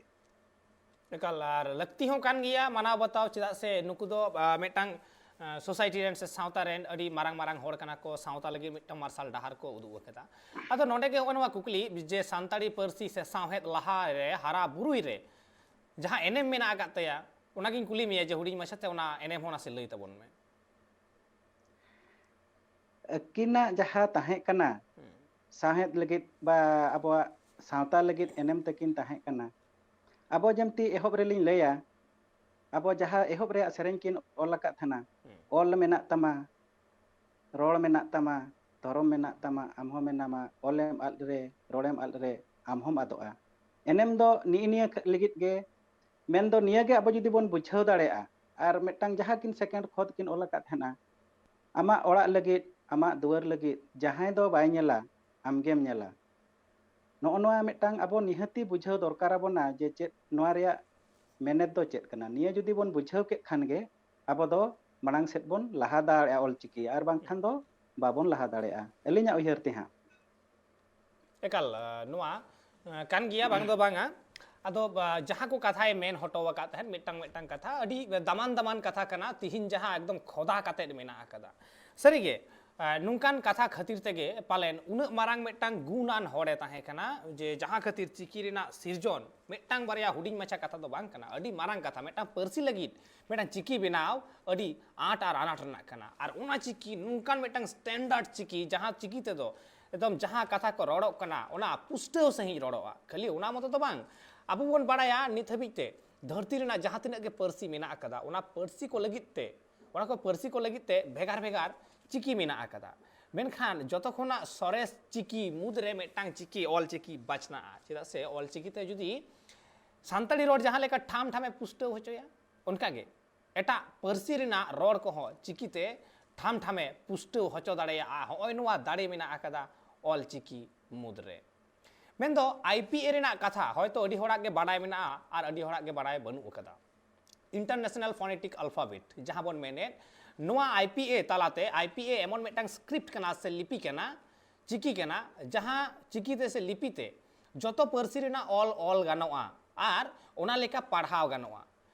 ᱮᱠᱟᱞ, ᱟᱨ ᱞᱟᱹᱠᱛᱤ ᱦᱚᱸ ᱠᱟᱱ ᱜᱮᱭᱟ ᱢᱟᱱᱟᱣ ᱵᱟᱛᱟᱣ, ᱪᱮᱫᱟᱜ ᱥᱮ ᱱᱩᱠᱩ ᱫᱚ ᱢᱤᱫᱴᱟᱝ ᱥᱳᱥᱟᱭᱴᱤ ᱨᱮᱱ ᱥᱮ ᱥᱟᱶᱛᱟ ᱨᱮᱱ ᱟᱹᱰᱤ ᱢᱟᱨᱟᱝ ᱢᱟᱨᱟᱝ ᱦᱚᱲ ᱠᱟᱱᱟ ᱠᱚ, ᱥᱟᱶᱛᱟ ᱞᱟᱹᱜᱤᱫ ᱢᱤᱫᱴᱟᱝ ᱢᱟᱨᱥᱟᱞ ᱰᱟᱦᱟᱨ ᱠᱚ ᱩᱫᱩᱜ ᱟᱠᱟᱫᱟ᱾ ᱟᱫᱚ ᱱᱚᱰᱮ ᱜᱮ ᱱᱚᱜᱼᱚ ᱱᱚᱣᱟ ᱠᱩᱠᱞᱤ ᱡᱮ ᱥᱟᱱᱛᱟᱲᱤ ᱯᱟᱹᱨᱥᱤ ᱥᱮ ᱥᱟᱶᱦᱮᱫ ᱞᱟᱦᱟ ᱨᱮ ᱦᱟᱨᱟ ᱵᱩᱨᱩᱭ ᱨᱮ ᱡᱟᱦᱟᱸ ᱮᱱᱮᱢ ᱢᱮᱱᱟᱜ ᱟᱠᱟᱫ ᱛᱟᱭᱟ, ᱚᱱᱟᱜᱤᱧ ᱠᱩᱞᱤ ᱢᱮᱭᱟ ᱡᱮ ᱦᱩᱰᱤᱧ ᱢᱟᱪᱷᱟᱛᱮ ᱚᱱᱟ ᱮᱱᱮᱢ ᱦᱚᱸ ᱱᱟᱥᱮ ᱞᱟᱹᱭ ᱛᱟᱵᱚᱱ ᱢᱮ᱾ ᱟᱹᱠᱤᱱᱟᱜ ᱡᱟᱦᱟᱸ ᱛᱟᱦᱮᱸ ᱠᱟᱱᱟ ᱥᱟᱶᱦᱮᱫ ᱞᱟᱹᱜᱤᱫ ᱵᱟ ᱟᱵᱚᱣᱟᱜ ᱥᱟᱶᱛᱟ ᱞᱟᱹᱜᱤᱫ ᱮᱱᱮᱢ ᱛᱟᱹᱠᱤᱱ ᱛᱟᱦᱮᱸ ᱠᱟᱱᱟ, ᱟᱵᱚ ᱡᱮᱢᱛᱤ ᱮᱦᱚᱵ ᱨᱮᱞᱤᱧ ᱞᱟᱹᱭᱟ, ᱟᱵᱚ ᱡᱟᱦᱟᱸ ᱮᱦᱚᱵ ᱨᱮᱭᱟᱜ ᱥᱮᱨᱮᱧ ᱠᱤᱱ ᱚᱞ ᱟᱠᱟᱫ ᱛᱟᱦᱮᱱᱟ, ᱚᱞ ᱢᱮᱱᱟᱜ ᱛᱟᱢᱟ, ᱨᱚᱲ ᱢᱮᱱᱟᱜ ᱛᱟᱢᱟ, ᱫᱷᱚᱨᱚᱢ ᱢᱮᱱᱟᱜ ᱛᱟᱢᱟ, ᱟᱢ ᱦᱚᱸ ᱢᱮᱱᱟᱢᱟ, ᱚᱞᱮᱢ ᱟᱫ ᱨᱮ, ᱨᱚᱲᱮᱢ ᱟᱫ ᱨᱮ, ᱟᱢ ᱦᱚᱸᱢ ᱟᱫᱚᱜᱼᱟ᱾ ᱮᱱᱮᱢ ᱫᱚ ᱱᱤᱜ ᱱᱤᱭᱟᱹ ᱞᱟᱹᱜᱤᱫ ᱜᱮ, ᱢᱮᱱᱫᱚ ᱱᱤᱭᱟᱹ ᱜᱮ ᱟᱵᱚ ᱡᱩᱫᱤ ᱵᱚᱱ ᱵᱩᱡᱷᱟᱹᱣ ᱫᱟᱲᱮᱭᱟᱜᱼᱟ, ᱟᱨ ᱢᱤᱫᱴᱟᱝ ᱡᱟᱦᱟᱸ ᱠᱤᱱ ᱥᱮᱠᱮᱱᱰ ᱠᱷᱚᱛ ᱠᱤᱱ ᱚᱞ ᱟᱠᱟᱫ ᱛᱟᱦᱮᱱᱟ, ᱟᱢᱟᱜ ᱚᱲᱟᱜ ᱞᱟᱹᱜᱤᱫ, ᱟᱢᱟᱜ ᱫᱩᱣᱟᱹᱨ ᱞᱟᱹᱜᱤᱫ, ᱡᱟᱦᱟᱸᱭ ᱫᱚ ᱵᱟᱭ ᱧᱮᱞᱟ, ᱟᱢᱜᱮᱢ ᱧᱮᱞᱟ᱾ ᱱᱚᱜᱼᱚ ᱱᱚᱣᱟ ᱢᱤᱫᱴᱟᱝ ᱟᱵᱚ ᱱᱤᱦᱟᱹᱛᱤ ᱵᱩᱡᱷᱟᱹᱣ ᱫᱚᱨᱠᱟᱨ ᱟᱵᱚᱱᱟ ᱡᱮ ᱪᱮᱫ ᱱᱚᱣᱟ ᱨᱮᱭᱟᱜ ᱢᱮᱱᱮᱛ ᱫᱚ ᱪᱮᱫ ᱠᱟᱱᱟ᱾ ᱱᱤᱭᱟᱹ ᱡᱩᱫᱤ ᱵᱚᱱ ᱵᱩᱡᱷᱟᱹᱣ ᱠᱮᱫ ᱠᱷᱟᱱ ᱜᱮ ᱟᱵᱚ ᱫᱚ ᱢᱟᱲᱟᱝ ᱥᱮᱫ ᱵᱚᱱ ᱞᱟᱦᱟ ᱫᱟᱲᱮᱭᱟᱜᱼᱟ ᱚᱞᱪᱤᱠᱤ, ᱟᱨ ᱵᱟᱝᱠᱷᱟᱱ ᱫᱚ ᱵᱟᱵᱚᱱ ᱞᱟᱦᱟ ᱫᱟᱲᱮᱭᱟᱜᱼᱟ, ᱟᱹᱞᱤᱧᱟᱜ ᱩᱭᱦᱟᱹᱨ ᱛᱮ ᱦᱟᱸᱜ᱾ ᱮᱠᱟᱞ, ᱱᱚᱣᱟ ᱠᱟᱱ ᱜᱮᱭᱟ, ᱵᱟᱝ ᱫᱚ ᱵᱟᱝᱟ᱾ ᱟᱫᱚ ᱡᱟᱦᱟᱸ ᱠᱚ ᱠᱟᱛᱷᱟᱭ ᱢᱮᱱ ᱦᱚᱴᱚ ᱟᱠᱟᱫ ᱛᱟᱦᱮᱸᱫ, ᱢᱤᱫᱴᱟᱝ ᱢᱤᱫᱴᱟᱝ ᱠᱟᱛᱷᱟ, ᱟᱹᱰᱤ ᱫᱟᱢᱟᱱ ᱫᱟᱢᱟᱱ ᱠᱟᱛᱷᱟ ᱠᱟᱱᱟ, ᱛᱤᱦᱤᱧ ᱡᱟᱦᱟᱸ ᱮᱠᱫᱚᱢ ᱠᱷᱚᱫᱟ ᱠᱟᱛᱮᱫ ᱢᱮᱱᱟᱜ ᱟᱠᱟᱫᱟ᱾ ᱥᱟᱹᱨᱤᱜᱮ, ᱟᱨ ᱱᱚᱝᱠᱟᱱ ᱠᱟᱛᱷᱟ ᱠᱷᱟᱹᱛᱤᱨ ᱛᱮᱜᱮ ᱯᱟᱞᱮᱱ ᱩᱱᱟᱹᱜ ᱢᱟᱨᱟᱝ ᱢᱤᱫᱴᱟᱝ ᱜᱩᱱᱟᱱ ᱦᱚᱲᱮ ᱛᱟᱦᱮᱸ ᱠᱟᱱᱟ, ᱡᱮ ᱡᱟᱦᱟᱸ ᱠᱷᱟᱹᱛᱤᱨ ᱪᱤᱠᱤ ᱨᱮᱱᱟᱜ ᱥᱤᱨᱡᱚᱱ ᱢᱤᱫᱴᱟᱝ ᱵᱟᱨᱭᱟ ᱦᱩᱰᱤᱧ ᱢᱟᱪᱷᱟ ᱠᱟᱛᱷᱟ ᱫᱚ ᱵᱟᱝ ᱠᱟᱱᱟ, ᱟᱹᱰᱤ ᱢᱟᱨᱟᱝ ᱠᱟᱛᱷᱟ, ᱢᱤᱫᱴᱟᱝ ᱯᱟᱹᱨᱥᱤ ᱞᱟᱹᱜᱤᱫ ᱢᱤᱫᱴᱟᱝ ᱪᱤᱠᱤ ᱵᱮᱱᱟᱣ ᱟᱹᱰᱤ ᱟᱸᱴ ᱟᱨ ᱟᱱᱟᱴ ᱨᱮᱱᱟᱜ ᱠᱟᱱᱟ᱾ ᱟᱨ ᱚᱱᱟ ᱪᱤᱠᱤ ᱱᱚᱝᱠᱟᱱ ᱢᱤᱫᱴᱟᱝ standard ᱪᱤᱠᱤ, ᱡᱟᱦᱟᱸ ᱪᱤᱠᱤ ᱛᱮᱫᱚ ᱮᱠᱫᱚᱢ ᱡᱟᱦᱟᱸ ᱠᱟᱛᱷᱟ ᱠᱚ ᱨᱚᱲᱚᱜ ᱠᱟᱱᱟ ᱚᱱᱟ ᱯᱩᱥᱴᱟᱹᱣ ᱥᱟᱺᱦᱤᱡ ᱨᱚᱲᱚᱜᱼᱟ᱾ ᱠᱷᱟᱹᱞᱤ ᱚᱱᱟ ᱢᱚᱛᱚ ᱫᱚ ᱵᱟᱝ, ᱟᱵᱚ ᱵᱚᱱ ᱵᱟᱲᱟᱭᱟ ᱱᱤᱛ ᱦᱟᱹᱵᱤᱡ ᱛᱮ ᱫᱷᱟᱹᱨᱛᱤ ᱨᱮᱱᱟᱜ ᱡᱟᱦᱟᱸ ᱛᱤᱱᱟᱹᱜ ᱜᱮ ᱯᱟᱹᱨᱥᱤ ᱢᱮᱱᱟᱜ ᱟᱠᱟᱫᱟ, ᱚᱱᱟ ᱯᱟᱹᱨᱥᱤ ᱠᱚ ᱞᱟᱹᱜᱤᱫ ᱛᱮ, ᱚᱱᱟ ᱠᱚ ᱯᱟᱹᱨᱥᱤ ᱠᱚ ᱞᱟᱹᱜᱤᱫ ᱛᱮ ᱵᱷᱮᱜᱟᱨ ᱵᱷᱮᱜᱟᱨ ᱪᱤᱠᱤ ᱢᱮᱱᱟᱜ ᱟᱠᱟᱫᱟ᱾ ᱢᱮᱱᱠᱷᱟᱱ ᱡᱚᱛᱚ ᱠᱷᱚᱱᱟᱜ ᱥᱚᱨᱮᱥ ᱪᱤᱠᱤ ᱢᱩᱫᱽᱨᱮ ᱢᱤᱫᱴᱟᱝ ᱪᱤᱠᱤ ᱚᱞ ᱪᱤᱠᱤ ᱵᱟᱪᱷᱱᱟᱜᱼᱟ᱾ ᱪᱮᱫᱟᱜ ᱥᱮ ᱚᱞ ᱪᱤᱠᱤ ᱛᱮ ᱡᱩᱫᱤ ᱥᱟᱱᱛᱟᱲᱤ ᱨᱚᱲ ᱡᱟᱦᱟᱸ ᱞᱮᱠᱟ ᱴᱷᱟᱢ ᱴᱷᱟᱢᱮ ᱯᱩᱥᱴᱟᱹᱣ ᱦᱚᱪᱚᱭᱟ, ᱚᱱᱠᱟᱜᱮ ᱮᱴᱟᱜ ᱯᱟᱹᱨᱥᱤ ᱨᱮᱱᱟᱜ ᱨᱚᱲ ᱠᱚᱦᱚᱸ ᱪᱤᱠᱤᱛᱮ ᱴᱷᱟᱢ ᱴᱷᱟᱢᱮ ᱯᱩᱥᱴᱟᱹᱣ ᱦᱚᱪᱚ ᱫᱟᱲᱮᱭᱟᱜᱼᱟ᱾ ᱦᱚᱸᱜᱼᱚᱭ ᱱᱚᱣᱟ ᱫᱟᱲᱮ ᱢᱮᱱᱟᱜ ᱟᱠᱟᱫᱟ ᱚᱞ ᱪᱤᱠᱤ ᱢᱩᱫᱽᱨᱮ᱾ ᱢᱮᱱᱫᱚ ᱟᱭ ᱯᱤ ᱮ ᱨᱮᱱᱟᱜ ᱠᱟᱛᱷᱟ ᱦᱚᱭᱛᱳ ᱟᱹᱰᱤ ᱦᱚᱲᱟᱜ ᱜᱮ ᱵᱟᱰᱟᱭ ᱢᱮᱱᱟᱜᱼᱟ ᱟᱨ ᱟᱹᱰᱤ ᱦᱚᱲᱟᱜ ᱜᱮ ᱵᱟᱰᱟᱭ ᱵᱟᱹᱱᱩᱜ ᱟᱠᱟᱫᱟ᱾ International Phonetic Alphabet ᱡᱟᱦᱟᱸ ᱵᱚᱱ ᱢᱮᱱᱮᱫ, ᱱᱚᱣᱟ ᱟᱭ ᱯᱤ ᱮ ᱛᱟᱞᱟᱛᱮ, ᱟᱭ ᱯᱤ ᱮ ᱮᱢᱚᱱ ᱢᱤᱫᱴᱟᱝ script ᱠᱟᱱᱟ ᱥᱮ ᱞᱤᱯᱤ ᱠᱟᱱᱟ, ᱪᱤᱠᱤ ᱠᱟᱱᱟ, ᱡᱟᱦᱟᱸ ᱪᱤᱠᱤᱛᱮ ᱥᱮ ᱞᱤᱯᱤᱛᱮ ᱡᱚᱛᱚ ᱯᱟᱹᱨᱥᱤ ᱨᱮᱱᱟᱜ ᱚᱞ ᱚᱞ ᱜᱟᱱᱚᱜᱼᱟ ᱟᱨ ᱚᱱᱟ ᱞᱮᱠᱟ ᱯᱟᱲᱦᱟᱣ ᱜᱟᱱᱚᱜᱼᱟ᱾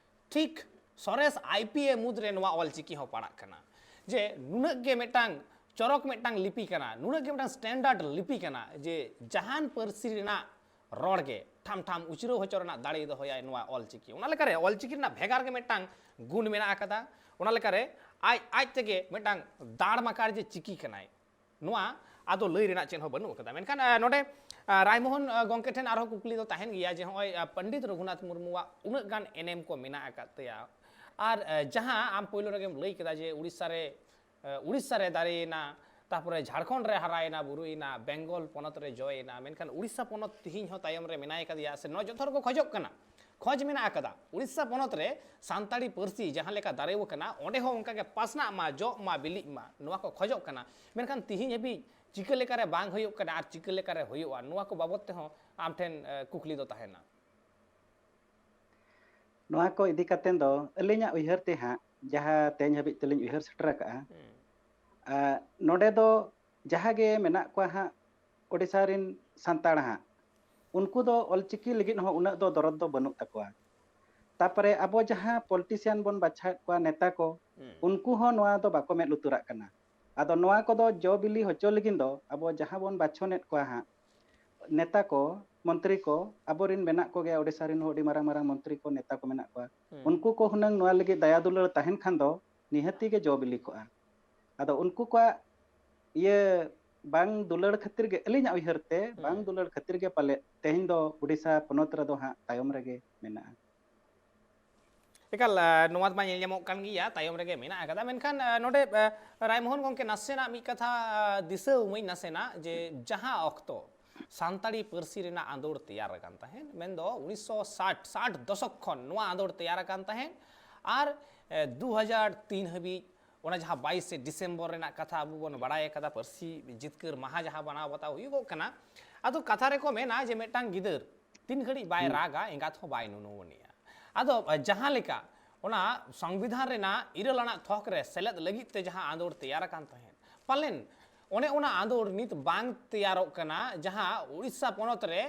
ᱴᱷᱤᱠ ᱥᱚᱨᱮᱥ ᱟᱭ ᱯᱤ ᱮ ᱢᱩᱫᱽᱨᱮ ᱱᱚᱣᱟ ᱚᱞ ᱪᱤᱠᱤ ᱦᱚᱸ ᱯᱟᱲᱟᱜ ᱠᱟᱱᱟ, ᱡᱮ ᱱᱩᱱᱟᱹᱜ ᱜᱮ ᱢᱤᱫᱴᱟᱝ ᱪᱚᱨᱚᱠ ᱢᱤᱫᱴᱟᱝ ᱞᱤᱯᱤ ᱠᱟᱱᱟ, ᱱᱩᱱᱟᱹᱜ ᱜᱮ ᱢᱤᱫᱴᱟᱝ standard ᱞᱤᱯᱤ ᱠᱟᱱᱟ, ᱡᱮ ᱡᱟᱦᱟᱱ ᱯᱟᱹᱨᱥᱤ ᱨᱮᱱᱟᱜ ᱨᱚᱲ ᱜᱮ ᱴᱷᱟᱢ ᱴᱷᱟᱢ ᱩᱪᱨᱟᱹᱣ ᱦᱚᱪᱚ ᱨᱮᱱᱟᱜ ᱫᱟᱲᱮᱭ ᱫᱚᱦᱚᱭᱟᱭ ᱱᱚᱣᱟ ᱚᱞ ᱪᱤᱠᱤ᱾ ᱚᱱᱟ ᱞᱮᱠᱟᱨᱮ ᱚᱞ ᱪᱤᱠᱤ ᱨᱮᱱᱟᱜ ᱵᱷᱮᱜᱟᱨ ᱜᱮ ᱢᱤᱫᱴᱟᱝ ᱜᱩᱱ ᱢᱮᱱᱟᱜ ᱟᱠᱟᱫᱟ᱾ ᱚᱱᱟ ᱞᱮᱠᱟᱨᱮ ᱟᱡ ᱟᱡ ᱛᱮᱜᱮ ᱢᱤᱫᱴᱟᱝ ᱫᱟᱲᱢᱟᱠᱟᱲ ᱡᱮ ᱪᱤᱠᱤ ᱠᱟᱱᱟᱭ, ᱱᱚᱣᱟ ᱟᱫᱚ ᱞᱟᱹᱭ ᱨᱮᱱᱟᱜ ᱪᱮᱫ ᱦᱚᱸ ᱵᱟᱹᱱᱩᱜ ᱟᱠᱟᱫᱟ᱾ ᱢᱮᱱᱠᱷᱟᱱ, ᱟ, ᱱᱚᱰᱮ, ᱟ, ᱨᱟᱭᱢᱳᱦᱚᱱ, ᱟ, ᱜᱚᱢᱠᱮ ᱴᱷᱮᱱ ᱟᱨᱦᱚᱸ ᱠᱩᱠᱞᱤ ᱫᱚ ᱛᱟᱦᱮᱱ ᱜᱮᱭᱟ ᱡᱮ ᱱᱚᱜᱼᱚᱭ, ᱟ, ᱯᱚᱱᱰᱤᱛ ᱨᱚᱜᱷᱩᱱᱟᱛᱷ ᱢᱩᱨᱢᱩᱣᱟᱜ ᱩᱱᱟᱹᱜ ᱜᱟᱱ ᱮᱱᱮᱢ ᱠᱚ ᱢᱮᱱᱟᱜ ᱟᱠᱟᱫ ᱛᱟᱭᱟ᱾ ᱟᱨ, ᱟ, ᱡᱟᱦᱟᱸ ᱟᱢ ᱯᱳᱭᱞᱳ ᱨᱮᱜᱮᱢ ᱞᱟᱹᱭ ᱠᱮᱫᱟ ᱡᱮ ᱩᱲᱤᱥᱥᱟ ᱨᱮ, ᱟ, ᱩᱲᱤᱥᱥᱟ ᱨᱮ ᱫᱟᱨᱮᱭᱮᱱᱟ, ᱛᱟᱨᱯᱚᱨᱮ ᱡᱷᱟᱲᱠᱷᱚᱸᱰ ᱨᱮ ᱦᱟᱨᱟᱭᱮᱱᱟ, ᱵᱩᱨᱩᱭᱮᱱᱟ, ᱵᱮᱝᱜᱚᱞ ᱯᱚᱱᱚᱛ ᱨᱮ ᱡᱚᱭᱮᱱᱟ, ᱢᱮᱱᱠᱷᱟᱱ ᱩᱲᱤᱥᱥᱟ ᱯᱚᱱᱚᱛ ᱛᱮᱦᱮᱧ ᱦᱚᱸ ᱛᱟᱭᱚᱢ ᱨᱮ ᱢᱮᱱᱟᱭ ᱠᱟᱫᱮᱭᱟ, ᱥᱮ ᱱᱚᱣᱟ ᱡᱚᱛᱚ ᱦᱚᱲ ᱠᱚ ᱠᱷᱚᱡᱚᱜ ᱠᱟᱱᱟ, ᱠᱷᱚᱡᱽ ᱢᱮᱱᱟᱜ ᱟᱠᱟᱫᱟ ᱩᱲᱤᱥᱥᱟ ᱯᱚᱱᱚᱛ ᱨᱮ ᱥᱟᱱᱛᱟᱲᱤ ᱯᱟᱹᱨᱥᱤ ᱡᱟᱦᱟᱸ ᱞᱮᱠᱟ ᱫᱟᱨᱮ ᱟᱠᱟᱱᱟ ᱚᱸᱰᱮ ᱦᱚᱸ ᱚᱱᱠᱟᱜᱮ ᱯᱟᱥᱱᱟᱜ ᱢᱟ, ᱡᱚᱜ ᱢᱟ, ᱵᱤᱞᱤᱜ ᱢᱟ, ᱱᱚᱣᱟ ᱠᱚ ᱠᱷᱚᱡᱚᱜ ᱠᱟᱱᱟ᱾ ᱢᱮᱱᱠᱷᱟᱱ ᱛᱤᱦᱤᱧ ᱦᱟᱹᱵᱤᱡ ᱪᱤᱠᱟᱹ ᱞᱮᱠᱟᱨᱮ ᱵᱟᱝ ᱦᱩᱭᱩᱜ ᱠᱟᱱᱟ ᱟᱨ ᱪᱤᱠᱟᱹ ᱞᱮᱠᱟᱨᱮ ᱦᱩᱭᱩᱜᱼᱟ, ᱱᱚᱣᱟ ᱠᱚ ᱵᱟᱵᱚᱫ ᱛᱮᱦᱚᱸ ᱟᱢ ᱴᱷᱮᱱ, ᱮ, ᱠᱩᱠᱞᱤ ᱫᱚ ᱛᱟᱦᱮᱱᱟ᱾ ᱱᱚᱣᱟ ᱠᱚ ᱤᱫᱤ ᱠᱟᱛᱮᱫ ᱫᱚ ᱟᱹᱞᱤᱧᱟᱜ ᱩᱭᱦᱟᱹᱨ ᱛᱮ ᱦᱟᱸᱜ, ᱡᱟᱦᱟᱸ ᱛᱮᱦᱮᱧ ᱦᱟᱹᱵᱤᱡ ᱛᱮᱞᱤᱧ ᱩᱭᱦᱟᱹᱨ ᱥᱮᱴᱮᱨ ᱟᱠᱟᱫᱼᱟ, ᱦᱩᱸ᱾ ᱟ, ᱱᱚᱰᱮ ᱫᱚ ᱡᱟᱦᱟᱸ ᱜᱮ ᱢᱮᱱᱟᱜ ᱠᱚᱣᱟ ᱦᱟᱸᱜ, ᱳᱰᱤᱥᱟ ᱨᱮᱱ ᱥᱟᱱᱛᱟᱲ ᱦᱟᱸᱜ, ᱩᱱᱠᱩ ᱫᱚ ᱚᱞᱪᱤᱠᱤ ᱞᱟᱹᱜᱤᱫ ᱦᱚᱸ ᱩᱱᱟᱹᱜ ᱫᱚ ᱫᱚᱨᱚᱫ ᱫᱚ ᱵᱟᱹᱱᱩᱜ ᱛᱟᱠᱚᱣᱟ᱾ ᱛᱟᱯᱚᱨᱮ ᱟᱵᱚ ᱡᱟᱦᱟᱸ politician ᱵᱚᱱ ᱵᱟᱪᱷᱟᱣᱮᱫ ᱠᱚᱣᱟ, ᱱᱮᱛᱟ ᱠᱚ, ᱦᱩᱸ᱾ ᱩᱱᱠᱩ ᱦᱚᱸ ᱱᱚᱣᱟ ᱫᱚ ᱵᱟᱠᱚ ᱢᱮᱫ ᱞᱩᱛᱩᱨᱟᱜ ᱠᱟᱱᱟ᱾ ᱟᱫᱚ ᱱᱚᱣᱟ ᱠᱚᱫᱚ ᱡᱚ ᱵᱤᱞᱤ ᱦᱚᱪᱚ ᱞᱟᱹᱜᱤᱫ ᱫᱚ ᱟᱵᱚ ᱡᱟᱦᱟᱸ ᱵᱚᱱ ᱵᱟᱪᱷᱚᱱᱮᱫ ᱠᱚᱣᱟ ᱦᱟᱸᱜ, ᱱᱮᱛᱟ ᱠᱚ, ᱢᱚᱱᱛᱨᱤ ᱠᱚ, ᱟᱵᱚᱨᱮᱱ ᱢᱮᱱᱟᱜ ᱠᱚᱜᱮᱭᱟ, ᱳᱰᱤᱥᱟ ᱨᱮᱱ ᱦᱚᱸ ᱟᱹᱰᱤ ᱢᱟᱨᱟᱝ ᱢᱟᱨᱟᱝ ᱢᱚᱱᱛᱨᱤ ᱠᱚ, ᱱᱮᱛᱟ ᱠᱚ ᱢᱮᱱᱟᱜ ᱠᱚᱣᱟ᱾ ᱦᱩᱸ᱾ ᱩᱱᱠᱩ ᱠᱚ ᱦᱩᱱᱟᱹᱝ ᱱᱚᱣᱟ ᱞᱟᱹᱜᱤᱫ ᱫᱟᱭᱟ ᱫᱩᱞᱟᱹᱲ ᱛᱟᱦᱮᱱ ᱠᱷᱟᱱ ᱫᱚ ᱱᱤᱦᱟᱹᱛᱤ ᱜᱮ ᱡᱚ ᱵᱤᱞᱤ ᱠᱚᱜᱼᱟ᱾ ᱟᱫᱚ ᱩᱱᱠᱩ ᱠᱚᱣᱟᱜ ᱤᱭᱟᱹ ᱵᱟᱝ ᱫᱩᱞᱟᱹᱲ ᱠᱷᱟᱹᱛᱤᱨ ᱜᱮ, ᱟᱹᱞᱤᱧᱟᱜ ᱩᱭᱦᱟᱹᱨ ᱛᱮ, ᱵᱟᱝ ᱦᱩᱸ᱾ ᱫᱩᱞᱟᱹᱲ ᱠᱷᱟᱹᱛᱤᱨ ᱜᱮ ᱯᱟᱞᱮᱫ ᱛᱮᱦᱮᱧ ᱫᱚ ᱳᱰᱤᱥᱟ ᱯᱚᱱᱚᱛ ᱨᱮᱫᱚ ᱦᱟᱸᱜ ᱛᱟᱭᱚᱢ ᱨᱮᱜᱮ ᱢᱮᱱᱟᱜᱼᱟ᱾ ᱮᱠᱟᱞ, ᱟ, ᱱᱚᱣᱟ ᱢᱟ ᱧᱮᱞ ᱧᱟᱢᱚᱜ ᱠᱟᱱ ᱜᱮᱭᱟ, ᱛᱟᱭᱚᱢ ᱨᱮᱜᱮ ᱢᱮᱱᱟᱜ ᱟᱠᱟᱫᱟ᱾ ᱢᱮᱱᱠᱷᱟᱱ, ᱟ, ᱱᱚᱰᱮ, ᱟ, ᱨᱟᱭᱢᱳᱦᱚᱱ ᱜᱚᱢᱠᱮ, ᱱᱟᱥᱮᱱᱟᱜ ᱢᱤᱫ ᱠᱟᱛᱷᱟ, ᱟ, ᱫᱤᱥᱟᱹ ᱩᱢᱟᱹᱧ ᱱᱟᱥᱮᱱᱟᱜ, ᱡᱮ ᱡᱟᱦᱟᱸ ᱚᱠᱛᱚ ᱥᱟᱱᱛᱟᱲᱤ ᱯᱟᱹᱨᱥᱤ ᱨᱮᱱᱟᱜ ᱟᱸᱫᱳᱲ ᱛᱮᱭᱟᱨ ᱟᱠᱟᱱ ᱛᱟᱦᱮᱸᱫ, ᱢᱮᱱᱫᱚ ᱩᱱᱤᱥᱥᱚ ᱥᱟᱴ, ᱥᱟᱴ ᱫᱚᱥᱚᱠ ᱠᱷᱚᱱ ᱱᱚᱣᱟ ᱟᱸᱫᱳᱲ ᱛᱮᱭᱟᱨ ᱟᱠᱟᱱ ᱛᱟᱦᱮᱸᱫ, ᱟᱨ, ᱮ, ᱫᱩ ᱦᱟᱡᱟᱨ ᱛᱤᱱ ᱦᱟᱹᱵᱤᱡ, ᱚᱱᱟ ᱡᱟᱦᱟᱸ ᱵᱟᱭᱤᱥᱮ ᱰᱤᱥᱮᱢᱵᱚᱨ ᱨᱮᱱᱟᱜ ᱠᱟᱛᱷᱟ ᱟᱵᱚ ᱵᱚᱱ ᱵᱟᱲᱟᱭ ᱟᱠᱟᱫᱟ, ᱯᱟᱹᱨᱥᱤ ᱡᱤᱛᱠᱟᱹᱨ ᱢᱟᱦᱟ ᱡᱟᱦᱟᱸ ᱢᱟᱱᱟᱣ ᱵᱟᱛᱟᱣ ᱦᱩᱭᱩᱜᱚᱜ ᱠᱟᱱᱟ, ᱟᱫᱚ ᱠᱟᱛᱷᱟ ᱨᱮᱠᱚ ᱢᱮᱱᱟ ᱡᱮ ᱢᱤᱫᱴᱟᱝ ᱜᱤᱫᱟᱹᱨ ᱛᱤᱱ ᱜᱷᱟᱹᱲᱤᱡ ᱵᱟᱭ ᱦᱩᱸ᱾ ᱨᱟᱜᱟ, ᱮᱸᱜᱟᱛ ᱦᱚᱸ ᱵᱟᱭ ᱱᱩᱱᱩᱣᱟᱹᱱᱤᱡᱼᱟ᱾ ᱟᱫᱚ, ᱟ, ᱡᱟᱦᱟᱸ ᱞᱮᱠᱟ ᱚᱱᱟ ᱥᱚᱝᱵᱤᱫᱷᱟᱱ ᱨᱮᱱᱟᱜ ᱤᱨᱟᱹᱞ ᱟᱱᱟᱜ ᱛᱷᱚᱠ ᱨᱮ ᱥᱮᱞᱮᱫ ᱞᱟᱹᱜᱤᱫ ᱛᱮ ᱡᱟᱦᱟᱸ ᱟᱸᱫᱳᱲ ᱛᱮᱭᱟᱨ ᱟᱠᱟᱱ ᱛᱟᱦᱮᱸᱫ, ᱯᱟᱞᱮᱱ ᱚᱱᱮ ᱚᱱᱟ ᱟᱸᱫᱳᱲ ᱱᱤᱛ ᱵᱟᱝ ᱛᱮᱭᱟᱨᱚᱜ ᱠᱟᱱᱟ, ᱡᱟᱦᱟᱸ ᱳᱰᱤᱥᱟ ᱯᱚᱱᱚᱛ ᱨᱮ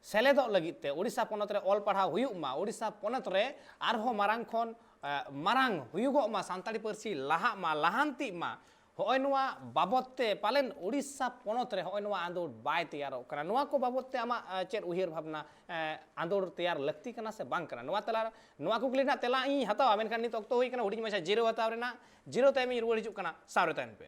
ᱥᱮᱞᱮᱫᱚᱜ ᱞᱟᱹᱜᱤᱫ ᱛᱮ, ᱳᱰᱤᱥᱟ ᱯᱚᱱᱚᱛ ᱨᱮ ᱚᱞ ᱯᱟᱲᱦᱟᱣ ᱦᱩᱭᱩᱜ ᱢᱟ, ᱳᱰᱤᱥᱟ ᱯᱚᱱᱚᱛ ᱨᱮ ᱟᱨᱦᱚᱸ ᱢᱟᱨᱟᱝ ᱠᱷᱚᱱ, ᱟ, ᱢᱟᱨᱟᱝ ᱦᱩᱭᱩᱜᱚᱜ ᱢᱟ, ᱥᱟᱱᱛᱟᱲᱤ ᱯᱟᱹᱨᱥᱤ ᱞᱟᱦᱟᱜ ᱢᱟ, ᱞᱟᱦᱟᱱᱛᱤᱜ ᱢᱟ, ᱦᱚᱸᱜᱼᱚᱭ ᱱᱚᱣᱟ ᱵᱟᱵᱚᱫ ᱛᱮ ᱯᱟᱞᱮᱱ ᱳᱰᱤᱥᱟ ᱯᱚᱱᱚᱛ ᱨᱮ ᱦᱚᱸᱜᱼᱚᱭ ᱱᱚᱣᱟ ᱟᱸᱫᱳᱲ ᱵᱟᱭ ᱛᱮᱭᱟᱨᱚᱜ ᱠᱟᱱᱟ᱾ ᱱᱚᱣᱟ ᱠᱚ ᱵᱟᱵᱚᱫ ᱛᱮ ᱟᱢᱟᱜ, ᱟ, ᱪᱮᱫ ᱩᱭᱦᱟᱹᱨ ᱵᱷᱟᱵᱽᱱᱟ, ᱮ, ᱟᱸᱫᱳᱲ ᱛᱮᱭᱟᱨ ᱞᱟᱹᱠᱛᱤ ᱠᱟᱱᱟ ᱥᱮ ᱵᱟᱝ ᱠᱟᱱᱟ? ᱱᱚᱣᱟ ᱛᱟᱞᱟ, ᱱᱚᱣᱟ ᱠᱩᱠᱞᱤ ᱨᱮᱱᱟᱜ ᱛᱮᱞᱟ ᱤᱧ ᱦᱟᱛᱟᱣᱟ, ᱢᱮᱱᱠᱷᱟᱱ ᱱᱤᱛ ᱚᱠᱛᱚ ᱦᱩᱭ ᱠᱟᱱᱟ ᱦᱩᱰᱤᱧ ᱢᱟᱪᱷᱟ ᱡᱤᱨᱟᱹᱣ ᱦᱟᱛᱟᱣ ᱨᱮᱱᱟᱜ᱾ ᱡᱤᱨᱟᱹᱣ ᱛᱟᱭᱚᱢ ᱤᱧ ᱨᱩᱣᱟᱹᱲ ᱦᱤᱡᱩᱜ ᱠᱟᱱᱟ, ᱥᱟᱶᱨᱮ ᱛᱟᱦᱮᱱ ᱯᱮ᱾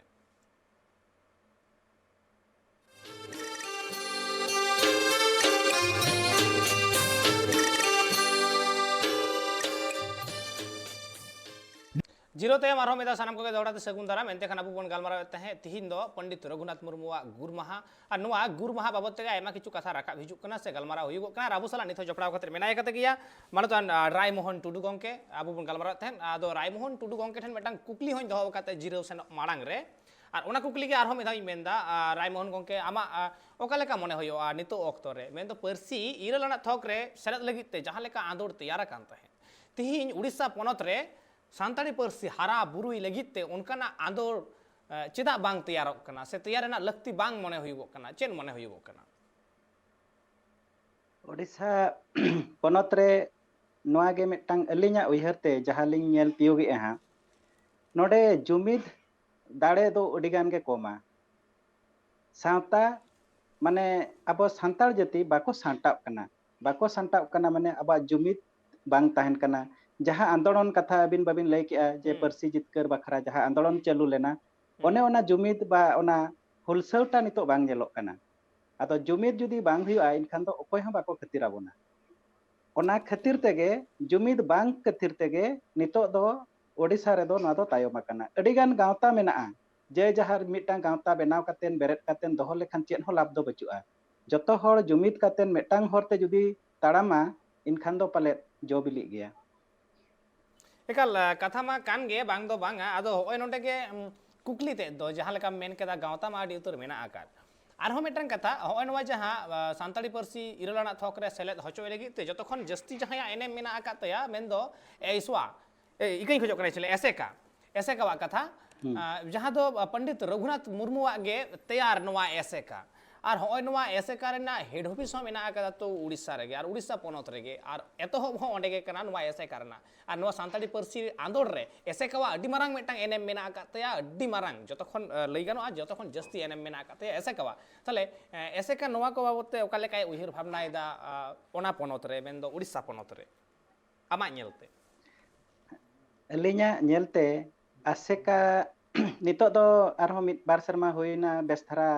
ᱡᱤᱨᱟᱹᱣ ᱛᱟᱭᱚᱢ ᱟᱨᱦᱚᱸ ᱢᱤᱫ ᱫᱷᱟᱣ ᱥᱟᱱᱟᱢ ᱠᱚᱜᱮ ᱫᱚᱦᱲᱟ ᱛᱮ ᱥᱟᱹᱜᱩᱱ ᱫᱟᱨᱟᱢ᱾ ᱮᱱᱛᱮ ᱠᱷᱟᱱ ᱟᱵᱚ ᱵᱚᱱ ᱜᱟᱞᱢᱟᱨᱟᱣᱮᱫ ᱛᱟᱦᱮᱸᱫ ᱛᱤᱦᱤᱧ ᱫᱚ ᱯᱚᱱᱰᱤᱛ ᱨᱚᱜᱷᱩᱱᱟᱛᱷ ᱢᱩᱨᱢᱩᱣᱟᱜ ᱜᱩᱨ ᱢᱟᱦᱟ, ᱟᱨ ᱱᱚᱣᱟ ᱜᱩᱨ ᱢᱟᱦᱟ ᱵᱟᱵᱚᱫ ᱛᱮᱜᱮ ᱟᱭᱢᱟ ᱠᱤᱪᱷᱩ ᱠᱟᱛᱷᱟ ᱨᱟᱠᱟᱵ ᱦᱤᱡᱩᱜ ᱠᱟᱱᱟ ᱥᱮ ᱜᱟᱞᱢᱟᱨᱟᱣ ᱦᱩᱭᱩᱜᱚᱜ ᱠᱟᱱᱟ, ᱟᱨ ᱟᱵᱚ ᱥᱟᱞᱟᱜ ᱱᱤᱛ ᱦᱚᱸ ᱡᱚᱯᱲᱟᱣ ᱠᱟᱛᱮ ᱢᱮᱱᱟᱭ ᱠᱟᱛᱮ ᱜᱮᱭᱟ ᱢᱟᱱᱚᱛᱟᱱ, ᱟ, ᱨᱟᱭᱢᱳᱦᱚᱱ ᱴᱩᱰᱩ ᱜᱚᱢᱠᱮ᱾ ᱟᱵᱚ ᱵᱚᱱ ᱜᱟᱞᱢᱟᱨᱟᱣᱮᱫ ᱛᱟᱦᱮᱸᱫ, ᱟᱫᱚ ᱨᱟᱭᱢᱳᱦᱚᱱ ᱴᱩᱰᱩ ᱜᱚᱢᱠᱮ ᱴᱷᱮᱱ ᱢᱤᱫᱴᱟᱝ ᱠᱩᱠᱞᱤ ᱦᱚᱸᱧ ᱫᱚᱦᱚ ᱟᱠᱟᱫ ᱛᱟᱭᱟ ᱡᱤᱨᱟᱹᱣ ᱥᱮᱱᱚᱜ ᱢᱟᱲᱟᱝ ᱨᱮ, ᱟᱨ ᱚᱱᱟ ᱠᱩᱠᱞᱤ ᱜᱮ ᱟᱨᱦᱚᱸ ᱢᱤᱫ ᱫᱷᱟᱣ ᱤᱧ ᱢᱮᱱᱫᱟ, ᱟ, ᱨᱟᱭᱢᱳᱦᱚᱱ ᱜᱚᱢᱠᱮ, ᱟᱢᱟᱜ, ᱟ, ᱚᱠᱟ ᱞᱮᱠᱟ ᱢᱚᱱᱮ ᱦᱩᱭᱩᱜᱼᱟ ᱱᱤᱛᱚᱜ ᱚᱠᱛᱚ ᱨᱮ, ᱢᱮᱱᱫᱚ ᱯᱟᱹᱨᱥᱤ ᱤᱨᱟᱹᱞ ᱟᱱᱟᱜ ᱛᱷᱚᱠ ᱨᱮ ᱥᱮᱞᱮᱫ ᱞᱟᱹᱜᱤᱫ ᱛᱮ ᱡᱟᱦᱟᱸ ᱞᱮᱠᱟ ᱟᱸᱫᱳᱲ ᱛᱮᱭᱟᱨ ᱟᱠᱟᱱ ᱛᱟᱦᱮᱸᱫ, ᱛᱤᱦᱤᱧ ᱩᱲᱤᱥᱥᱟ ᱯᱚᱱᱚᱛ ᱨᱮ ᱥᱟᱱᱛᱟᱲᱤ ᱯᱟᱹᱨᱥᱤ ᱦᱟᱨᱟ ᱵᱩᱨᱩᱭ ᱞᱟᱹᱜᱤᱫ ᱛᱮ ᱚᱱᱠᱟᱱᱟᱜ ᱟᱸᱫᱳᱲ, ᱮ, ᱪᱮᱫᱟᱜ ᱵᱟᱝ ᱛᱮᱭᱟᱨᱚᱜ ᱠᱟᱱᱟ ᱥᱮ ᱛᱮᱭᱟᱨ ᱨᱮᱱᱟᱜ ᱞᱟᱹᱠᱛᱤ ᱵᱟᱝ ᱢᱚᱱᱮ ᱦᱩᱭᱩᱜᱚᱜ ᱠᱟᱱᱟ? ᱪᱮᱫ ᱢᱚᱱᱮ ᱦᱩᱭᱩᱜᱚᱜ ᱠᱟᱱᱟ? ᱳᱰᱤᱥᱟ ᱯᱚᱱᱚᱛ ᱨᱮ ᱱᱚᱣᱟ ᱜᱮ ᱢᱤᱫᱴᱟᱝ ᱟᱹᱞᱤᱧᱟᱜ ᱩᱭᱦᱟᱹᱨ ᱛᱮ ᱡᱟᱦᱟᱸ ᱞᱤᱧ ᱧᱮᱞ ᱛᱤᱭᱳᱜᱮᱜᱼᱟ ᱦᱟᱸᱜ, ᱱᱚᱰᱮ ᱡᱩᱢᱤᱫ ᱫᱟᱲᱮ ᱫᱚ ᱟᱹᱰᱤ ᱜᱟᱱ ᱜᱮ ᱠᱚᱢᱟ᱾ ᱥᱟᱶᱛᱟ, ᱢᱟᱱᱮ, ᱟᱵᱚ ᱥᱟᱱᱛᱟᱲ ᱡᱟᱹᱛᱤ ᱵᱟᱠᱚ ᱥᱟᱱᱴᱟᱜ ᱠᱟᱱᱟ᱾ ᱵᱟᱠᱚ ᱥᱟᱱᱴᱟᱜ ᱠᱟᱱᱟ, ᱢᱟᱱᱮ, ᱟᱵᱚᱣᱟᱜ ᱡᱩᱢᱤᱫ ᱵᱟᱝ ᱛᱟᱦᱮᱱ ᱠᱟᱱᱟ᱾ ᱡᱟᱦᱟᱸ ᱟᱱᱫᱳᱲᱚᱱ ᱠᱟᱛᱷᱟ ᱟᱹᱵᱤᱱ ᱵᱟᱵᱤᱱ ᱞᱟᱹᱭ ᱠᱮᱜᱼᱟ, ᱡᱮ ᱦᱩᱸ᱾ ᱯᱟᱹᱨᱥᱤ ᱡᱤᱛᱠᱟᱹᱨ ᱵᱟᱠᱷᱨᱟ ᱡᱟᱦᱟᱸ ᱟᱱᱫᱳᱲᱚᱱ ᱪᱟᱹᱞᱩ ᱞᱮᱱᱟ, ᱦᱩᱸ᱾ ᱚᱱᱮ ᱚᱱᱟ ᱡᱩᱢᱤᱫ ᱵᱟ ᱚᱱᱟ ᱦᱩᱞᱥᱟᱹᱣᱴᱟ ᱱᱤᱛᱚᱜ ᱵᱟᱝ ᱧᱮᱞᱚᱜ ᱠᱟᱱᱟ᱾ ᱟᱫᱚ ᱡᱩᱢᱤᱫ ᱡᱩᱫᱤ ᱵᱟᱝ ᱦᱩᱭᱩᱜᱼᱟ, ᱮᱱᱠᱷᱟᱱ ᱫᱚ ᱚᱠᱚᱭ ᱦᱚᱸ ᱵᱟᱠᱚ ᱠᱷᱟᱹᱛᱤᱨ ᱟᱵᱚᱱᱟ᱾ ᱚᱱᱟ ᱠᱷᱟᱹᱛᱤᱨ ᱛᱮᱜᱮ, ᱡᱩᱢᱤᱫ ᱵᱟᱝ ᱠᱷᱟᱹᱛᱤᱨ ᱛᱮᱜᱮ ᱱᱤᱛᱚᱜ ᱫᱚ ᱳᱰᱤᱥᱟ ᱨᱮᱫᱚ ᱱᱚᱣᱟ ᱫᱚ ᱛᱟᱭᱚᱢ ᱟᱠᱟᱱᱟ᱾ ᱟᱹᱰᱤ ᱜᱟᱱ ᱜᱟᱶᱛᱟ ᱢᱮᱱᱟᱜᱼᱟ, ᱡᱮ ᱡᱟᱦᱟᱸ ᱢᱤᱫᱴᱟᱝ ᱜᱟᱶᱛᱟ ᱵᱮᱱᱟᱣ ᱠᱟᱛᱮ, ᱵᱮᱨᱮᱫ ᱠᱟᱛᱮ ᱫᱚᱦᱚ ᱞᱮᱠᱷᱟᱱ ᱪᱮᱫ ᱦᱚᱸ ᱞᱟᱵᱷ ᱫᱚ ᱵᱟᱹᱪᱩᱜᱼᱟ᱾ ᱡᱚᱛᱚ ᱦᱚᱲ ᱡᱩᱢᱤᱫ ᱠᱟᱛᱮ ᱢᱤᱫᱴᱟᱝ ᱦᱚᱨ ᱛᱮ ᱡᱩᱫᱤ ᱛᱟᱲᱟᱢᱟ, ᱮᱱᱠᱷᱟᱱ ᱫᱚ ᱯᱟᱞᱮᱫ ᱡᱚ ᱵᱤᱞᱤᱜ ᱜᱮᱭᱟ᱾ ᱮᱠᱟᱞ, ᱟ, ᱠᱟᱛᱷᱟ ᱢᱟ ᱠᱟᱱ ᱜᱮ, ᱵᱟᱝ ᱫᱚ ᱵᱟᱝᱟ᱾ ᱟᱫᱚ ᱦᱚᱸᱜᱼᱚᱭ ᱱᱚᱰᱮ ᱜᱮ, ᱩᱢ, ᱠᱩᱠᱞᱤ ᱛᱮᱫ ᱫᱚ, ᱡᱟᱦᱟᱸ ᱞᱮᱠᱟᱢ ᱢᱮᱱ ᱠᱮᱫᱟ, ᱜᱟᱶᱛᱟ ᱢᱟ ᱟᱹᱰᱤ ᱩᱛᱟᱹᱨ ᱢᱮᱱᱟᱜ ᱟᱠᱟᱫ᱾ ᱟᱨᱦᱚᱸ ᱢᱤᱫᱴᱟᱝ ᱠᱟᱛᱷᱟ, ᱦᱚᱸᱜᱼᱚᱭ ᱱᱚᱣᱟ ᱡᱟᱦᱟᱸ, ᱟ, ᱥᱟᱱᱛᱟᱲᱤ ᱯᱟᱹᱨᱥᱤ ᱤᱨᱟᱹᱞ ᱟᱱᱟᱜ ᱛᱷᱚᱠ ᱨᱮ ᱥᱮᱞᱮᱫ ᱦᱚᱪᱚᱭ ᱞᱟᱹᱜᱤᱫ ᱛᱮ ᱡᱚᱛᱚ ᱠᱷᱚᱱ ᱡᱟᱹᱥᱛᱤ ᱡᱟᱦᱟᱸᱭᱟᱜ ᱮᱱᱮᱢ ᱢᱮᱱᱟᱜ ᱟᱠᱟᱫ ᱛᱟᱭᱟ, ᱢᱮᱱᱫᱚ ᱮᱭᱥᱣᱟ, ᱮ, ᱤᱠᱟᱹᱧ ᱠᱷᱚᱡᱚᱜ ᱠᱟᱱᱟ, actually, ᱮᱥᱮᱠᱟ, ᱮᱥᱮᱠᱟᱣᱟᱜ ᱠᱟᱛᱷᱟ, ᱦᱩᱸ᱾ ᱟ, ᱡᱟᱦᱟᱸ ᱫᱚ, ᱟ, ᱯᱚᱱᱰᱤᱛ ᱨᱚᱜᱷᱩᱱᱟᱛᱷ ᱢᱩᱨᱢᱩᱣᱟᱜ ᱜᱮ ᱛᱮᱭᱟᱨ ᱱᱚᱣᱟ ᱮᱥᱮᱠᱟ᱾ ᱟᱨ ᱦᱚᱸᱜᱼᱚᱭ ᱱᱚᱣᱟ ᱮᱥᱮᱠᱟ ᱨᱮᱱᱟᱜ head office ᱦᱚᱸ ᱢᱮᱱᱟᱜ ᱟᱠᱟᱫᱟ ᱛᱚ ᱩᱲᱤᱥᱥᱟ ᱨᱮᱜᱮ, ᱟᱨ ᱩᱲᱤᱥᱥᱟ ᱯᱚᱱᱚᱛ ᱨᱮᱜᱮ, ᱟᱨ ᱮᱛᱚᱦᱚᱵ ᱦᱚᱸ ᱚᱸᱰᱮ ᱜᱮ ᱠᱟᱱᱟ, ᱱᱚᱣᱟ ᱮᱥᱮᱠᱟ ᱨᱮᱱᱟᱜ᱾ ᱟᱨ ᱱᱚᱣᱟ ᱥᱟᱱᱛᱟᱲᱤ ᱯᱟᱹᱨᱥᱤ ᱟᱸᱫᱳᱲ ᱨᱮ ᱮᱥᱮᱠᱟᱣᱟᱜ ᱟᱹᱰᱤ ᱢᱟᱨᱟᱝ ᱢᱤᱫᱴᱟᱝ ᱮᱱᱮᱢ ᱢᱮᱱᱟᱜ ᱟᱠᱟᱫ ᱛᱟᱭᱟ, ᱟᱹᱰᱤ ᱢᱟᱨᱟᱝ, ᱡᱚᱛᱚ ᱠᱷᱚᱱ, ᱟ, ᱞᱟᱹᱭ ᱜᱟᱱᱚᱜᱼᱟ, ᱡᱚᱛᱚ ᱠᱷᱚᱱ ᱡᱟᱹᱥᱛᱤ ᱮᱱᱮᱢ ᱢᱮᱱᱟᱜ ᱟᱠᱟᱫ ᱛᱟᱭᱟ ᱮᱥᱮᱠᱟᱣᱟᱜ᱾ ᱛᱟᱦᱞᱮ, ᱮ, ᱮᱥᱮᱠᱟ ᱱᱚᱣᱟ ᱠᱚ ᱵᱟᱵᱚᱛ ᱛᱮ ᱚᱠᱟ ᱞᱮᱠᱟᱭ ᱩᱭᱦᱟᱹᱨ ᱵᱷᱟᱵᱽᱱᱟᱭᱮᱫᱟ, ᱟ, ᱚᱱᱟ ᱯᱚᱱᱚᱛ ᱨᱮ, ᱢᱮᱱᱫᱚ ᱩᱲᱤᱥᱥᱟ ᱯᱚᱱᱚᱛ ᱨᱮ, ᱟᱢᱟᱜ ᱧᱮᱞᱛᱮ? ᱟᱹᱞᱤᱧᱟᱜ ᱧᱮᱞᱛᱮ ᱟᱥᱮᱠᱟ ᱱᱤᱛᱚᱜ ᱫᱚ ᱟᱨᱦᱚᱸ ᱢᱤᱫ ᱵᱟᱨ ᱥᱮᱨᱢᱟ ᱦᱩᱭᱱᱟ, ᱵᱮᱥ ᱫᱷᱟᱨᱟ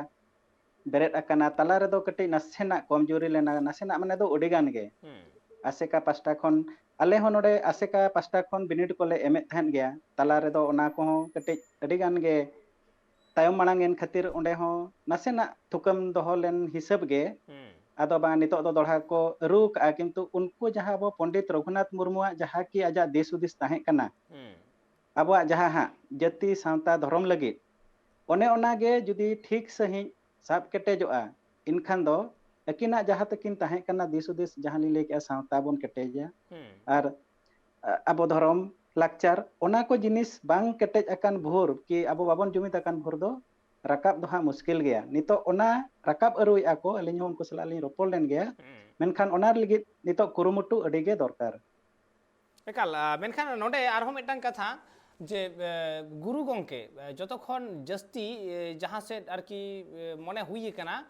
ᱵᱮᱨᱮᱫ ᱟᱠᱟᱱᱟ᱾ ᱛᱟᱞᱟ ᱨᱮᱫᱚ ᱠᱟᱹᱴᱤᱡ ᱱᱟᱥᱮᱱᱟᱜ ᱠᱚᱢᱡᱩᱨᱤ ᱞᱮᱱᱟ, ᱱᱟᱥᱮᱱᱟᱜ ᱢᱟᱱᱮ ᱫᱚ ᱟᱹᱰᱤ ᱜᱟᱱ ᱜᱮ᱾ ᱦᱩᱸ᱾ ᱟᱥᱮᱠᱟ ᱯᱟᱥᱴᱟ ᱠᱷᱚᱱ, ᱟᱞᱮ ᱦᱚᱸ ᱱᱚᱰᱮ ᱟᱥᱮᱠᱟ ᱯᱟᱥᱴᱟ ᱠᱷᱚᱱ ᱵᱤᱱᱤᱰ ᱠᱚᱞᱮ ᱮᱢᱮᱫ ᱛᱟᱦᱮᱸᱫ ᱜᱮᱭᱟ᱾ ᱛᱟᱞᱟ ᱨᱮᱫᱚ ᱚᱱᱟ ᱠᱚᱦᱚᱸ ᱠᱟᱹᱴᱤᱡ ᱟᱹᱰᱤ ᱜᱟᱱ ᱜᱮ ᱛᱟᱭᱚᱢ ᱢᱟᱲᱟᱝ ᱮᱱ ᱠᱷᱟᱹᱛᱤᱨ ᱚᱸᱰᱮ ᱦᱚᱸ ᱱᱟᱥᱮᱱᱟᱜ ᱛᱷᱩᱠᱟᱹᱢ ᱫᱚᱦᱚ ᱞᱮᱱ ᱦᱤᱥᱟᱹᱵ ᱜᱮ᱾ ᱦᱩᱸ᱾ ᱟᱫᱚ ᱵᱟᱝ, ᱱᱤᱛᱚᱜ ᱫᱚ ᱫᱚᱲᱦᱟ ᱠᱚ ᱟᱹᱨᱩ ᱠᱟᱜᱼᱟ, ᱠᱤᱱᱛᱩ ᱩᱱᱠᱩ ᱡᱟᱦᱟᱸ ᱟᱵᱚ ᱯᱚᱱᱰᱤᱛ ᱨᱚᱜᱷᱩᱱᱟᱛᱷ ᱢᱩᱨᱢᱩᱣᱟᱜ ᱡᱟᱦᱟᱸ ᱠᱤ ᱟᱡᱟᱜ ᱫᱤᱥ ᱦᱩᱫᱤᱥ ᱛᱟᱦᱮᱸ ᱠᱟᱱᱟ, ᱦᱩᱸ᱾ ᱟᱵᱚᱣᱟᱜ ᱡᱟᱦᱟᱸ ᱦᱟᱸᱜ ᱡᱟᱹᱛᱤ ᱥᱟᱶᱛᱟ ᱫᱷᱚᱨᱚᱢ ᱞᱟᱹᱜᱤᱫ, ᱚᱱᱮ ᱚᱱᱟ ᱜᱮ ᱡᱩᱫᱤ ᱴᱷᱤᱠ ᱥᱟᱺᱦᱤᱡ ᱥᱟᱵ ᱠᱮᱴᱮᱡᱚᱜᱼᱟ, ᱮᱱᱠᱷᱟᱱ ᱫᱚ ᱟᱹᱠᱤᱱᱟᱜ ᱡᱟᱦᱟᱸ ᱛᱟᱹᱠᱤᱱ ᱛᱟᱦᱮᱸ ᱠᱟᱱᱟ ᱫᱤᱥ ᱦᱩᱫᱤᱥ, ᱡᱟᱦᱟᱸ ᱞᱤᱧ ᱞᱟᱹᱭ ᱠᱮᱜᱼᱟ, ᱥᱟᱶᱛᱟ ᱵᱚᱱ ᱠᱮᱴᱮᱡᱟ, ᱦᱩᱸ᱾ ᱟᱨ, ᱟ-, ᱟᱵᱚ ᱫᱷᱚᱨᱚᱢ, ᱞᱟᱠᱪᱟᱨ, ᱚᱱᱟ ᱠᱚ ᱡᱤᱱᱤᱥ ᱵᱟᱝ ᱠᱮᱴᱮᱡ ᱟᱠᱟᱱ ᱵᱷᱳᱨ ᱠᱤ ᱟᱵᱚ ᱵᱟᱵᱚᱱ ᱡᱩᱢᱤᱫ ᱟᱠᱟᱱ ᱵᱷᱳᱨ ᱫᱚ ᱨᱟᱠᱟᱵ ᱫᱚ ᱦᱟᱸᱜ ᱢᱩᱥᱠᱤᱞ ᱜᱮᱭᱟ᱾ ᱱᱤᱛᱚᱜ ᱚᱱᱟ ᱨᱟᱠᱟᱵ ᱟᱹᱨᱩᱭᱮᱫᱼᱟ ᱠᱚ, ᱟᱹᱞᱤᱧ ᱦᱚᱸ ᱩᱱᱠᱩ ᱥᱟᱞᱟᱜ ᱞᱤᱧ ᱨᱚᱯᱚᱲ ᱞᱮᱱ ᱜᱮᱭᱟ, ᱦᱩᱸ᱾ ᱢᱮᱱᱠᱷᱟᱱ ᱚᱱᱟ ᱞᱟᱹᱜᱤᱫ ᱱᱤᱛᱚᱜ ᱠᱩᱨᱩᱢᱩᱴᱩ ᱟᱹᱰᱤ ᱜᱮ ᱫᱚᱨᱠᱟᱨ᱾ ᱮᱠᱟᱞ, ᱟ, ᱢᱮᱱᱠᱷᱟᱱ ᱱᱚᱰᱮ ᱟᱨᱦᱚᱸ ᱢᱤᱫᱴᱟᱝ ᱠᱟᱛᱷᱟ, ᱡᱮ ᱜᱩᱨᱩ ᱜᱚᱢᱠᱮ ᱡᱚᱛᱚ ᱠᱷᱚᱱ ᱡᱟᱹᱥᱛᱤ ᱡᱟᱦᱟᱸ ᱥᱮᱫ ᱟᱨᱠᱤ ᱢᱚᱱᱮ ᱦᱩᱭ ᱟᱠᱟᱱᱟ,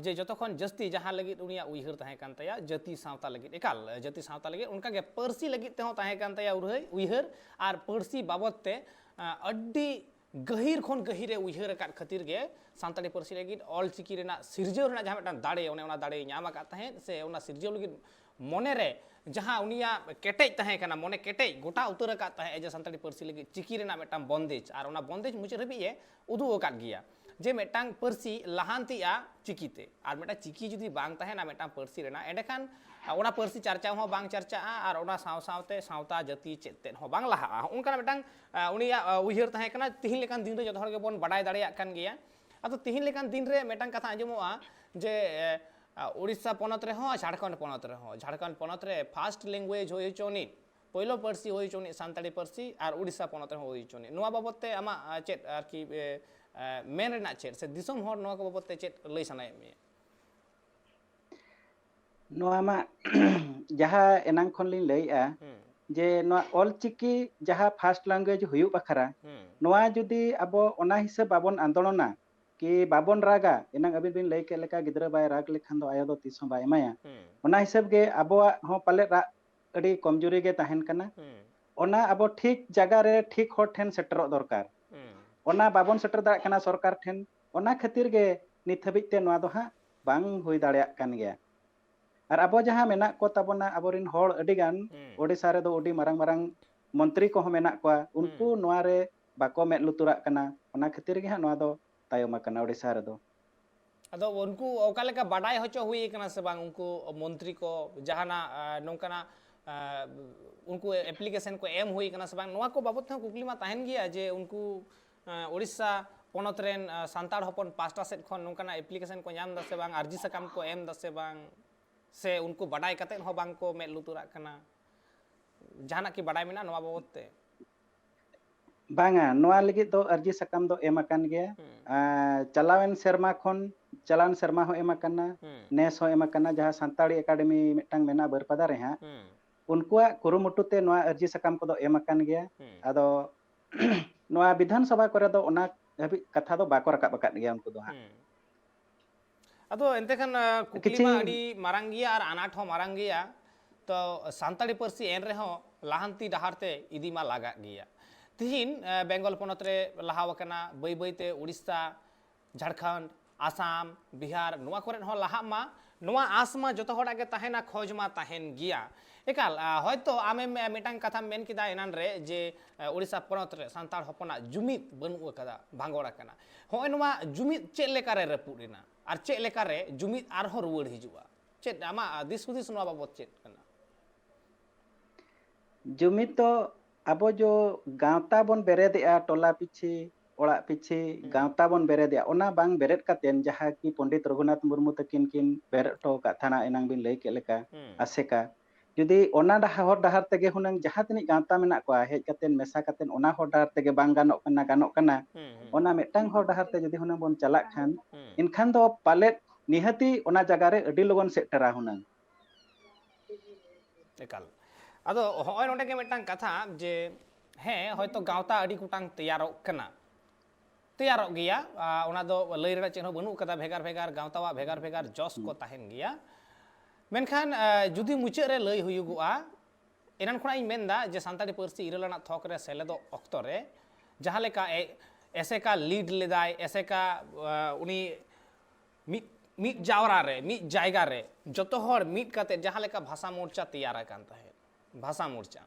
ᱡᱮ ᱡᱚᱛᱚ ᱠᱷᱚᱱ ᱡᱟᱹᱥᱛᱤ ᱡᱟᱦᱟᱸ ᱞᱟᱹᱜᱤᱫ ᱩᱱᱤᱭᱟᱜ ᱩᱭᱦᱟᱹᱨ ᱛᱟᱦᱮᱸ ᱠᱟᱱ ᱛᱟᱭᱟ, ᱡᱟᱹᱛᱤ ᱥᱟᱶᱛᱟ ᱞᱟᱹᱜᱤᱫ, ᱮᱠᱟᱞ ᱡᱟᱹᱛᱤ ᱥᱟᱶᱛᱟ ᱞᱟᱹᱜᱤᱫ, ᱚᱱᱠᱟᱜᱮ ᱯᱟᱹᱨᱥᱤ ᱞᱟᱹᱜᱤᱫ ᱛᱮᱦᱚᱸ ᱛᱟᱦᱮᱸ ᱠᱟᱱ ᱛᱟᱭᱟ ᱩᱨᱦᱟᱹᱭ ᱩᱭᱦᱟᱹᱨ᱾ ᱟᱨ ᱯᱟᱹᱨᱥᱤ ᱵᱟᱵᱚᱫ ᱛᱮ ᱟᱹᱰᱤ ᱜᱟᱹᱦᱤᱨ ᱠᱷᱚᱱ ᱜᱟᱹᱦᱤᱨᱮ ᱩᱭᱦᱟᱹᱨ ᱟᱠᱟᱫ ᱠᱷᱟᱹᱛᱤᱨ ᱜᱮ ᱥᱟᱱᱛᱟᱲᱤ ᱯᱟᱹᱨᱥᱤ ᱞᱟᱹᱜᱤᱫ ᱚᱞ ᱪᱤᱠᱤ ᱨᱮᱱᱟᱜ ᱥᱤᱨᱡᱟᱹᱣ ᱨᱮᱱᱟᱜ ᱡᱟᱦᱟᱸ ᱢᱤᱫᱴᱟᱝ ᱫᱟᱲᱮ, ᱚᱱᱮ ᱚᱱᱟ ᱫᱟᱲᱮᱭ ᱧᱟᱢ ᱟᱠᱟᱫ ᱛᱟᱦᱮᱸᱫ, ᱥᱮ ᱚᱱᱟ ᱥᱤᱨᱡᱟᱹᱣ ᱞᱟᱹᱜᱤᱫ ᱢᱚᱱᱮᱨᱮ ᱡᱟᱦᱟᱸ ᱩᱱᱤᱭᱟᱜ ᱠᱮᱴᱮᱡ ᱛᱟᱦᱮᱸ ᱠᱟᱱᱟ, ᱢᱚᱱᱮ ᱠᱮᱴᱮᱡ ᱜᱚᱴᱟ ᱩᱛᱟᱹᱨ ᱟᱠᱟᱫ ᱛᱟᱦᱮᱸᱫ ᱡᱮ ᱥᱟᱱᱛᱟᱲᱤ ᱯᱟᱹᱨᱥᱤ ᱞᱟᱹᱜᱤᱫ ᱪᱤᱠᱤ ᱨᱮᱱᱟᱜ ᱢᱤᱫᱴᱟᱝ ᱵᱚᱱᱫᱮᱡᱽ, ᱟᱨ ᱚᱱᱟ ᱵᱚᱱᱫᱮᱡᱽ ᱢᱩᱪᱟᱹᱫ ᱦᱟᱹᱵᱤᱡ ᱮ ᱩᱫᱩᱜ ᱟᱠᱟᱫ ᱜᱮᱭᱟ ᱡᱮ ᱢᱤᱫᱴᱟᱝ ᱯᱟᱹᱨᱥᱤ ᱞᱟᱦᱟᱱᱛᱤᱜᱼᱟ ᱪᱤᱠᱤᱛᱮ᱾ ᱟᱨ ᱢᱤᱫᱴᱟᱝ ᱪᱤᱠᱤ ᱡᱩᱫᱤ ᱵᱟᱝ ᱛᱟᱦᱮᱱᱟ ᱢᱤᱫᱴᱟᱝ ᱯᱟᱹᱨᱥᱤ ᱨᱮᱱᱟᱜ, ᱮᱸᱰᱮᱠᱷᱟᱱ ᱚᱱᱟ ᱯᱟᱹᱨᱥᱤ ᱪᱟᱨᱪᱟᱣ ᱦᱚᱸ ᱵᱟᱝ ᱪᱟᱨᱪᱟᱜᱼᱟ, ᱟᱨ ᱚᱱᱟ ᱥᱟᱶ ᱥᱟᱶᱛᱮ ᱥᱟᱶᱛᱟ ᱡᱟᱹᱛᱤ ᱪᱮᱫ ᱛᱮᱫ ᱦᱚᱸ ᱵᱟᱝ ᱞᱟᱦᱟᱜᱼᱟ᱾ ᱚᱱᱠᱟᱱᱟᱜ ᱢᱤᱫᱴᱟᱝ ᱩᱱᱤᱭᱟᱜ ᱩᱭᱦᱟᱹᱨ ᱛᱟᱦᱮᱸ ᱠᱟᱱᱟ᱾ ᱛᱤᱦᱤᱧ ᱞᱮᱠᱟᱱ ᱫᱤᱱ ᱨᱮ ᱡᱚᱛᱚ ᱦᱚᱲ ᱜᱮᱵᱚᱱ ᱵᱟᱰᱟᱭ ᱫᱟᱲᱮᱭᱟᱜ ᱠᱟᱱ ᱜᱮᱭᱟ᱾ ᱟᱫᱚ ᱛᱤᱦᱤᱧ ᱞᱮᱠᱟᱱ ᱫᱤᱱ ᱨᱮ ᱢᱤᱫᱴᱟᱝ ᱠᱟᱛᱷᱟ ᱟᱸᱡᱚᱢᱚᱜᱼᱟ ᱡᱮ ᱮ, ᱩᱲᱤᱥᱥᱟ ᱯᱚᱱᱚᱛ ᱨᱮᱦᱚᱸ, ᱡᱷᱟᱲᱠᱷᱚᱸᱰ ᱯᱚᱱᱚᱛ ᱨᱮᱦᱚᱸ, ᱡᱷᱟᱲᱠᱷᱚᱸᱰ ᱯᱚᱱᱚᱛ ᱨᱮ first language ᱦᱩᱭ ᱦᱚᱪᱚᱱᱤᱡ, ᱯᱳᱭᱞᱳ ᱯᱟᱹᱨᱥᱤ ᱦᱩᱭ ᱦᱚᱪᱚᱱᱤᱡ ᱥᱟᱱᱛᱟᱲᱤ ᱯᱟᱹᱨᱥᱤ, ᱟᱨ ᱩᱲᱤᱥᱥᱟ ᱯᱚᱱᱚᱛ ᱨᱮᱦᱚᱸ ᱦᱩᱭ ᱦᱚᱪᱚᱱᱤᱡ᱾ ᱱᱚᱣᱟ ᱵᱟᱵᱚᱫ ᱛᱮ ᱟᱢᱟᱜ ᱟ, ᱪᱮᱫ ᱟᱨᱠᱤ ᱮ, ᱮ, ᱢᱮᱱ ᱨᱮᱱᱟᱜ ᱪᱮᱫ, ᱥᱮ ᱫᱤᱥᱚᱢ ᱦᱚᱲ ᱱᱚᱣᱟ ᱠᱚ ᱵᱟᱵᱚᱫ ᱛᱮ ᱪᱮᱫ ᱞᱟᱹᱭ ᱥᱟᱱᱟᱭᱮᱫ ᱢᱮᱭᱟ? ᱱᱚᱣᱟ ᱢᱟ ᱡᱟᱦᱟᱸ ᱮᱱᱟᱝ ᱠᱷᱚᱱ ᱞᱤᱧ ᱞᱟᱹᱭᱮᱫᱼᱟ, ᱦᱩᱸ᱾ ᱡᱮ ᱱᱚᱣᱟ ᱚᱞ ᱪᱤᱠᱤ ᱡᱟᱦᱟᱸ first language ᱦᱩᱭᱩᱜ ᱵᱟᱠᱷᱨᱟ, ᱦᱩᱸ᱾ ᱱᱚᱣᱟ ᱡᱩᱫᱤ ᱟᱵᱚ ᱚᱱᱟ ᱦᱤᱥᱟᱹᱵ ᱵᱟᱵᱚᱱ ᱟᱱᱫᱳᱞᱚᱱᱟ, ᱠᱤ ᱵᱟᱵᱚᱱ ᱨᱟᱜᱟ, ᱮᱱᱟᱝ ᱟᱹᱵᱤᱱ ᱵᱤᱱ ᱞᱟᱹᱭ ᱠᱮᱫ ᱞᱮᱠᱟ, ᱜᱤᱫᱽᱨᱟᱹ ᱵᱟᱭ ᱨᱟᱜᱽ ᱞᱮᱠᱷᱟᱱ ᱫᱚ ᱟᱭᱳ ᱫᱚ ᱛᱤᱥ ᱦᱚᱸ ᱵᱟᱭ ᱮᱢᱟᱭᱟ᱾ ᱦᱩᱸ᱾ ᱚᱱᱟ ᱦᱤᱥᱟᱹᱵ ᱜᱮ ᱟᱵᱚᱣᱟᱜ ᱦᱚᱸ ᱯᱟᱞᱮᱫ ᱨᱟᱜ ᱟᱹᱰᱤ ᱠᱚᱢᱡᱩᱨᱤ ᱜᱮ ᱛᱟᱦᱮᱱ ᱠᱟᱱᱟ᱾ ᱦᱩᱸ᱾ ᱚᱱᱟ ᱟᱵᱚ ᱴᱷᱤᱠ ᱡᱟᱭᱜᱟ ᱨᱮ ᱴᱷᱤᱠ ᱦᱚᱲ ᱴᱷᱮᱱ ᱥᱮᱴᱮᱨᱚᱜ ᱫᱚᱨᱠᱟᱨ᱾ ᱦᱩᱸ᱾ ᱚᱱᱟ ᱵᱟᱵᱚᱱ ᱥᱮᱴᱮᱨ ᱫᱟᱲᱮᱭᱟᱜ ᱠᱟᱱᱟ ᱥᱚᱨᱠᱟᱨ ᱴᱷᱮᱱ, ᱚᱱᱟ ᱠᱷᱟᱹᱛᱤᱨ ᱜᱮ ᱱᱤᱛ ᱦᱟᱹᱵᱤᱡ ᱛᱮ ᱱᱚᱣᱟ ᱫᱚ ᱦᱟᱸᱜ ᱵᱟᱝ ᱦᱩᱭ ᱫᱟᱲᱮᱭᱟᱜ ᱠᱟᱱ ᱜᱮᱭᱟ᱾ ᱟᱨ ᱟᱵᱚ ᱡᱟᱦᱟᱸ ᱢᱮᱱᱟᱜ ᱠᱚ ᱛᱟᱵᱚᱱᱟ ᱟᱵᱚᱨᱮᱱ ᱦᱚᱲ ᱟᱹᱰᱤ ᱜᱟᱱ, ᱦᱩᱸ᱾ ᱳᱰᱤᱥᱟ ᱨᱮᱫᱚ ᱟᱹᱰᱤ ᱢᱟᱨᱟᱝ ᱢᱟᱨᱟᱝ ᱢᱚᱱᱛᱨᱤ ᱠᱚᱦᱚᱸ ᱢᱮᱱᱟᱜ ᱠᱚᱣᱟ, ᱩᱱᱠᱩ ᱦᱩᱸ᱾ ᱱᱚᱣᱟ ᱨᱮ ᱵᱟᱠᱚ ᱢᱮᱫ ᱞᱩᱛᱩᱨᱟᱜ ᱠᱟᱱᱟ᱾ ᱚᱱᱟ ᱠᱷᱟᱹᱛᱤᱨ ᱜᱮ ᱦᱟᱸᱜ ᱱᱚᱣᱟ ᱫᱚ ᱛᱟᱭᱚᱢ ᱟᱠᱟᱱᱟ ᱳᱰᱤᱥᱟ ᱨᱮᱫᱚ᱾ ᱟᱫᱚ ᱩᱱᱠᱩ ᱚᱠᱟ ᱞᱮᱠᱟ ᱵᱟᱰᱟᱭ ᱦᱚᱪᱚ ᱦᱩᱭ ᱠᱟᱱᱟ ᱥᱮ ᱵᱟᱝ, ᱩᱱᱠᱩ ᱢᱚᱱᱛᱨᱤ ᱠᱚ ᱡᱟᱦᱟᱱᱟᱜ ᱟ, ᱱᱚᱝᱠᱟᱱᱟᱜ ᱟ, ᱩᱱᱠᱩ application ᱠᱚ ᱮᱢ ᱦᱩᱭ ᱠᱟᱱᱟ ᱥᱮ ᱵᱟᱝ, ᱱᱚᱣᱟ ᱠᱚ ᱵᱟᱵᱚᱫ ᱛᱮᱦᱚᱸ ᱠᱩᱠᱞᱤ ᱢᱟ ᱛᱟᱦᱮᱱ ᱜᱮᱭᱟ ᱡᱮ ᱩᱱᱠᱩ ᱟ, ᱳᱰᱤᱥᱟ ᱯᱚᱱᱚᱛ ᱨᱮᱱ ᱟ, ᱥᱟᱱᱛᱟᱲ ᱦᱚᱯᱚᱱ ᱯᱟᱥᱴᱟ ᱥᱮᱫ ᱠᱷᱚᱱ ᱱᱚᱝᱠᱟᱱᱟᱜ application ᱠᱚ ᱧᱟᱢ ᱮᱫᱟ ᱥᱮ ᱵᱟᱝ, ᱟᱨᱡᱤ ᱥᱟᱠᱟᱢ ᱠᱚ ᱮᱢ ᱮᱫᱟ ᱥᱮ ᱵᱟᱝ, ᱥᱮ ᱩᱱᱠᱩ ᱵᱟᱰᱟᱭ ᱠᱟᱛᱮᱫ ᱦᱚᱸ ᱵᱟᱝ ᱠᱚ ᱢᱮᱫ ᱞᱩᱛᱩᱨᱟᱜ ᱠᱟᱱᱟ? ᱡᱟᱦᱟᱱᱟᱜ ᱠᱤ ᱵᱟᱰᱟᱭ ᱢᱮᱱᱟᱜᱼᱟ ᱱᱚᱣᱟ ᱵᱟᱵᱚᱫ ᱛᱮ? ᱵᱟᱝᱟ, ᱱᱚᱣᱟ ᱞᱟᱹᱜᱤᱫ ᱫᱚ ᱟᱹᱨᱡᱤ ᱥᱟᱠᱟᱢ ᱫᱚ ᱮᱢ ᱟᱠᱟᱱ ᱜᱮᱭᱟ᱾ ᱦᱩᱸ᱾ ᱟᱨ ᱪᱟᱞᱟᱣᱮᱱ ᱥᱮᱨᱢᱟ ᱠᱷᱚᱱ, ᱪᱟᱞᱟᱣᱮᱱ ᱥᱮᱨᱢᱟ ᱦᱚᱸ ᱮᱢ ᱟᱠᱟᱱᱟ, ᱦᱩᱸ᱾ ᱱᱮᱥ ᱦᱚᱸ ᱮᱢ ᱟᱠᱟᱱᱟ, ᱡᱟᱦᱟᱸ ᱥᱟᱱᱛᱟᱲᱤ ᱮᱠᱟᱰᱮᱢᱤ ᱢᱤᱫᱴᱟᱝ ᱢᱮᱱᱟᱜᱼᱟ ᱵᱟᱹᱨᱯᱟᱫᱟ ᱨᱮ ᱦᱟᱸᱜ, ᱦᱩᱸ᱾ ᱩᱱᱠᱩᱣᱟᱜ ᱠᱩᱨᱩᱢᱩᱴᱩ ᱛᱮ ᱱᱚᱣᱟ ᱟᱹᱨᱡᱤ ᱥᱟᱠᱟᱢ ᱠᱚᱫᱚ ᱮᱢ ᱟᱠᱟᱱ ᱜᱮᱭᱟ᱾ ᱦᱩᱸ᱾ ᱟᱫᱚ ᱱᱚᱣᱟ ᱵᱤᱫᱷᱟᱱ ᱥᱚᱵᱷᱟ ᱠᱚᱨᱮ ᱫᱚ ᱚᱱᱟ ᱦᱟᱹᱵᱤᱡ ᱠᱟᱛᱷᱟ ᱫᱚ ᱵᱟᱠᱚ ᱨᱟᱠᱟᱵ ᱟᱠᱟᱫ ᱜᱮᱭᱟ ᱩᱱᱠᱩ ᱫᱚ ᱦᱟᱸᱜ᱾ ᱦᱩᱸ᱾ ᱟᱫᱚ ᱮᱱᱛᱮ ᱠᱷᱟᱱ, ᱟ, ᱠᱩᱠᱞᱤ ᱠᱤᱪᱷᱤ ᱢᱟ ᱟᱹᱰᱤ ᱢᱟᱨᱟᱝ ᱜᱮᱭᱟ ᱟᱨ ᱟᱱᱟᱴ ᱦᱚᱸ ᱢᱟᱨᱟᱝ ᱜᱮᱭᱟ᱾ ᱛᱚ ᱥᱟᱱᱛᱟᱲᱤ ᱯᱟᱹᱨᱥᱤ ᱮᱱ ᱨᱮᱦᱚᱸ ᱞᱟᱦᱟᱱᱛᱤ ᱰᱟᱦᱟᱨ ᱛᱮ ᱤᱫᱤ ᱢᱟ ᱞᱟᱜᱟᱜ ᱜᱮᱭᱟ᱾ ᱛᱤᱦᱤᱧ, ᱟ, ᱵᱮᱝᱜᱚᱞ ᱯᱚᱱᱚᱛ ᱨᱮ ᱞᱟᱦᱟᱣ ᱟᱠᱟᱱᱟ, ᱵᱟᱹᱭ ᱵᱟᱹᱭ ᱛᱮ ᱩᱲᱤᱥᱥᱟ, ᱡᱷᱟᱲᱠᱷᱚᱸᱰ, ᱟᱥᱟᱢ, ᱵᱤᱦᱟᱨ, ᱱᱚᱣᱟ ᱠᱚᱨᱮ ᱦᱚᱸ ᱞᱟᱦᱟᱜ ᱢᱟ, ᱱᱚᱣᱟ ᱟᱸᱥ ᱢᱟ ᱡᱚᱛᱚ ᱦᱚᱲᱟᱜ ᱜᱮ ᱛᱟᱦᱮᱱᱟ, ᱠᱷᱚᱡᱽ ᱢᱟ ᱛᱟᱦᱮᱱ ᱜᱮᱭᱟ᱾ ᱮᱠᱟᱞ, ᱟ, ᱦᱚᱭᱛᱚ ᱟᱢᱮᱢ, ᱟ, ᱢᱤᱫᱴᱟᱝ ᱠᱟᱛᱷᱟᱢ ᱢᱮᱱ ᱠᱮᱫᱟ ᱮᱱᱟᱱ ᱨᱮ ᱡᱮ, ᱟ, ᱩᱲᱤᱥᱥᱟ ᱯᱚᱱᱚᱛ ᱨᱮ ᱥᱟᱱᱛᱟᱲ ᱦᱚᱯᱚᱱᱟᱜ ᱡᱩᱢᱤᱫ ᱵᱟᱹᱱᱩᱜ ᱟᱠᱟᱫᱟ, ᱵᱷᱟᱸᱜᱚᱲ ᱟᱠᱟᱱᱟ᱾ ᱦᱚᱸᱜᱼᱚᱭ ᱱᱚᱣᱟ ᱡᱩᱢᱤᱫ ᱪᱮᱫ ᱞᱮᱠᱟᱨᱮ ᱨᱟᱹᱯᱩᱫ ᱮᱱᱟ ᱟᱨ ᱪᱮᱫ ᱞᱮᱠᱟᱨᱮ ᱡᱩᱢᱤᱫ ᱟᱨᱦᱚᱸ ᱨᱩᱣᱟᱹᱲ ᱦᱤᱡᱩᱜᱼᱟ? ᱪᱮᱫ ᱟᱢᱟᱜ ᱫᱤᱥ ᱦᱩᱫᱤᱥ ᱱᱚᱣᱟ ᱵᱟᱵᱚᱛ ᱪᱮᱫ ᱠᱟᱱᱟ? ᱡᱩᱢᱤᱫ ᱫᱚ ᱟᱵᱚ ᱡᱚ ᱜᱟᱶᱛᱟ ᱵᱚᱱ ᱵᱮᱨᱮᱫᱮᱜᱼᱟ, ᱴᱚᱞᱟ ᱯᱤᱪᱷᱤ, ᱚᱲᱟᱜ ᱯᱤᱪᱷᱤ ᱦᱩᱸ᱾ ᱜᱟᱶᱛᱟ ᱵᱚᱱ ᱵᱮᱨᱮᱫᱮᱜᱼᱟ, ᱚᱱᱟ ᱵᱟᱝ ᱵᱮᱨᱮᱫ ᱠᱟᱛᱮᱱ ᱡᱟᱦᱟᱸ ᱠᱤ ᱯᱚᱱᱰᱤᱛ ᱨᱚᱜᱷᱩᱱᱟᱛᱷ ᱢᱩᱨᱢᱩ ᱛᱟᱹᱠᱤᱱ ᱠᱤᱱ ᱵᱮᱨᱮᱫ ᱦᱚᱴᱚ ᱟᱠᱟᱫ ᱛᱟᱦᱮᱱᱟ, ᱮᱱᱟᱝ ᱵᱤᱱ ᱞᱟᱹᱭ ᱠᱮᱫ ᱞᱮᱠᱟ, ᱦᱩᱸ᱾ ᱟᱥᱮᱠᱟ, ᱡᱩᱫᱤ ᱚᱱᱟ ᱰᱟᱦ-, ᱦᱚᱨ ᱰᱟᱦᱟᱨ ᱛᱮᱜᱮ ᱦᱩᱱᱟᱹᱝ ᱡᱟᱦᱟᱸ ᱛᱤᱱᱟᱹᱜ ᱜᱟᱶᱛᱟ ᱢᱮᱱᱟᱜ ᱠᱚᱣᱟ, ᱦᱮᱡ ᱠᱟᱛᱮᱱ ᱢᱮᱥᱟ ᱠᱟᱛᱮᱱ ᱚᱱᱟ ᱦᱚᱨ ᱰᱟᱦᱟᱨ ᱛᱮᱜᱮ ᱵᱟᱝ ᱜᱟᱱᱚᱜ ᱠᱟᱱᱟ, ᱜᱟᱱᱚᱜ ᱠᱟᱱᱟ, ᱦᱩᱸ, ᱦᱩᱸ, ᱚᱱᱟ ᱦᱩᱸ᱾ ᱢᱤᱫᱴᱟᱝ ᱦᱚᱨ ᱰᱟᱦᱟᱨ ᱛᱮ ᱡᱩᱫᱤ ᱦᱩᱱᱟᱹᱝ ᱵᱚᱱ ᱪᱟᱞᱟᱜ ᱠᱷᱟᱱ, ᱦᱩᱸ᱾ ᱮᱱᱠᱷᱟᱱ ᱫᱚ ᱯᱟᱞᱮᱫ ᱱᱤᱦᱟᱹᱛᱤ ᱚᱱᱟ ᱡᱟᱭᱜᱟ ᱨᱮ ᱟᱹᱰᱤ ᱞᱚᱜᱚᱱ ᱥᱮᱴᱮᱨᱟ ᱦᱩᱱᱟᱹᱝ᱾ ᱮᱠᱟᱞ᱾ ᱟᱫᱚ ᱦᱚᱸᱜᱼᱚᱭ ᱱᱚᱰᱮ ᱜᱮ ᱢᱤᱫᱴᱟᱝ ᱠᱟᱛᱷᱟ ᱡᱮ, ᱦᱮᱸ, ᱦᱚᱭᱛᱚ ᱜᱟᱶᱛᱟ ᱟᱹᱰᱤ ᱜᱚᱴᱟᱝ ᱛᱮᱭᱟᱨᱚᱜ ᱠᱟᱱᱟ, ᱛᱮᱭᱟᱨᱚᱜ ᱜᱮᱭᱟ, ᱟ, ᱚᱱᱟ ᱫᱚ ᱞᱟᱹᱭ ᱨᱮᱱᱟᱜ ᱪᱮᱫ ᱦᱚᱸ ᱵᱟᱹᱱᱩᱜ ᱠᱟᱫᱟ, ᱵᱷᱮᱜᱟᱨ ᱵᱷᱮᱜᱟᱨ ᱜᱟᱶᱛᱟᱣᱟᱜ ᱵᱷᱮᱜᱟᱨ ᱵᱷᱮᱜᱟᱨ ᱡᱚᱥ ᱠᱚ ᱦᱩᱸ᱾ ᱛᱟᱦᱮᱱ ᱜᱮᱭᱟ᱾ ᱢᱮᱱᱠᱷᱟᱱ, ᱟ, ᱡᱩᱫᱤ ᱢᱩᱪᱟᱹᱫ ᱨᱮ ᱞᱟᱹᱭ ᱦᱩᱭᱩᱜᱚᱜᱼᱟ, ᱮᱱᱟᱱ ᱠᱷᱚᱱᱟᱜ ᱤᱧ ᱢᱮᱱᱫᱟ ᱡᱮ ᱥᱟᱱᱛᱟᱲᱤ ᱯᱟᱹᱨᱥᱤ ᱤᱨᱟᱹᱞ ᱟᱱᱟᱜ ᱛᱷᱚᱠ ᱨᱮ ᱥᱮᱞᱮᱫᱚᱜ ᱚᱠᱛᱚ ᱨᱮ ᱡᱟᱦᱟᱸ ᱞᱮᱠᱟ ᱮ-, ᱮᱥᱮᱠᱟ ᱞᱤᱰ ᱞᱮᱫᱟᱭ, ᱮᱥᱮᱠᱟ, ᱟ, ᱩᱱᱤ ᱢᱤᱫ, ᱢᱤᱫ ᱡᱟᱣᱨᱟ ᱨᱮ, ᱢᱤᱫ ᱡᱟᱭᱜᱟ ᱨᱮ ᱡᱚᱛᱚ ᱦᱚᱲ ᱢᱤᱫ ᱠᱟᱛᱮ ᱡᱟᱦᱟᱸ ᱞᱮᱠᱟ ᱵᱷᱟᱥᱟ ᱢᱳᱨᱪᱟ ᱛᱮᱭᱟᱨ ᱟᱠᱟᱱ ᱛᱟᱦᱮᱸᱫ, ᱵᱷᱟᱥᱟ ᱢᱳᱨᱪᱟ᱾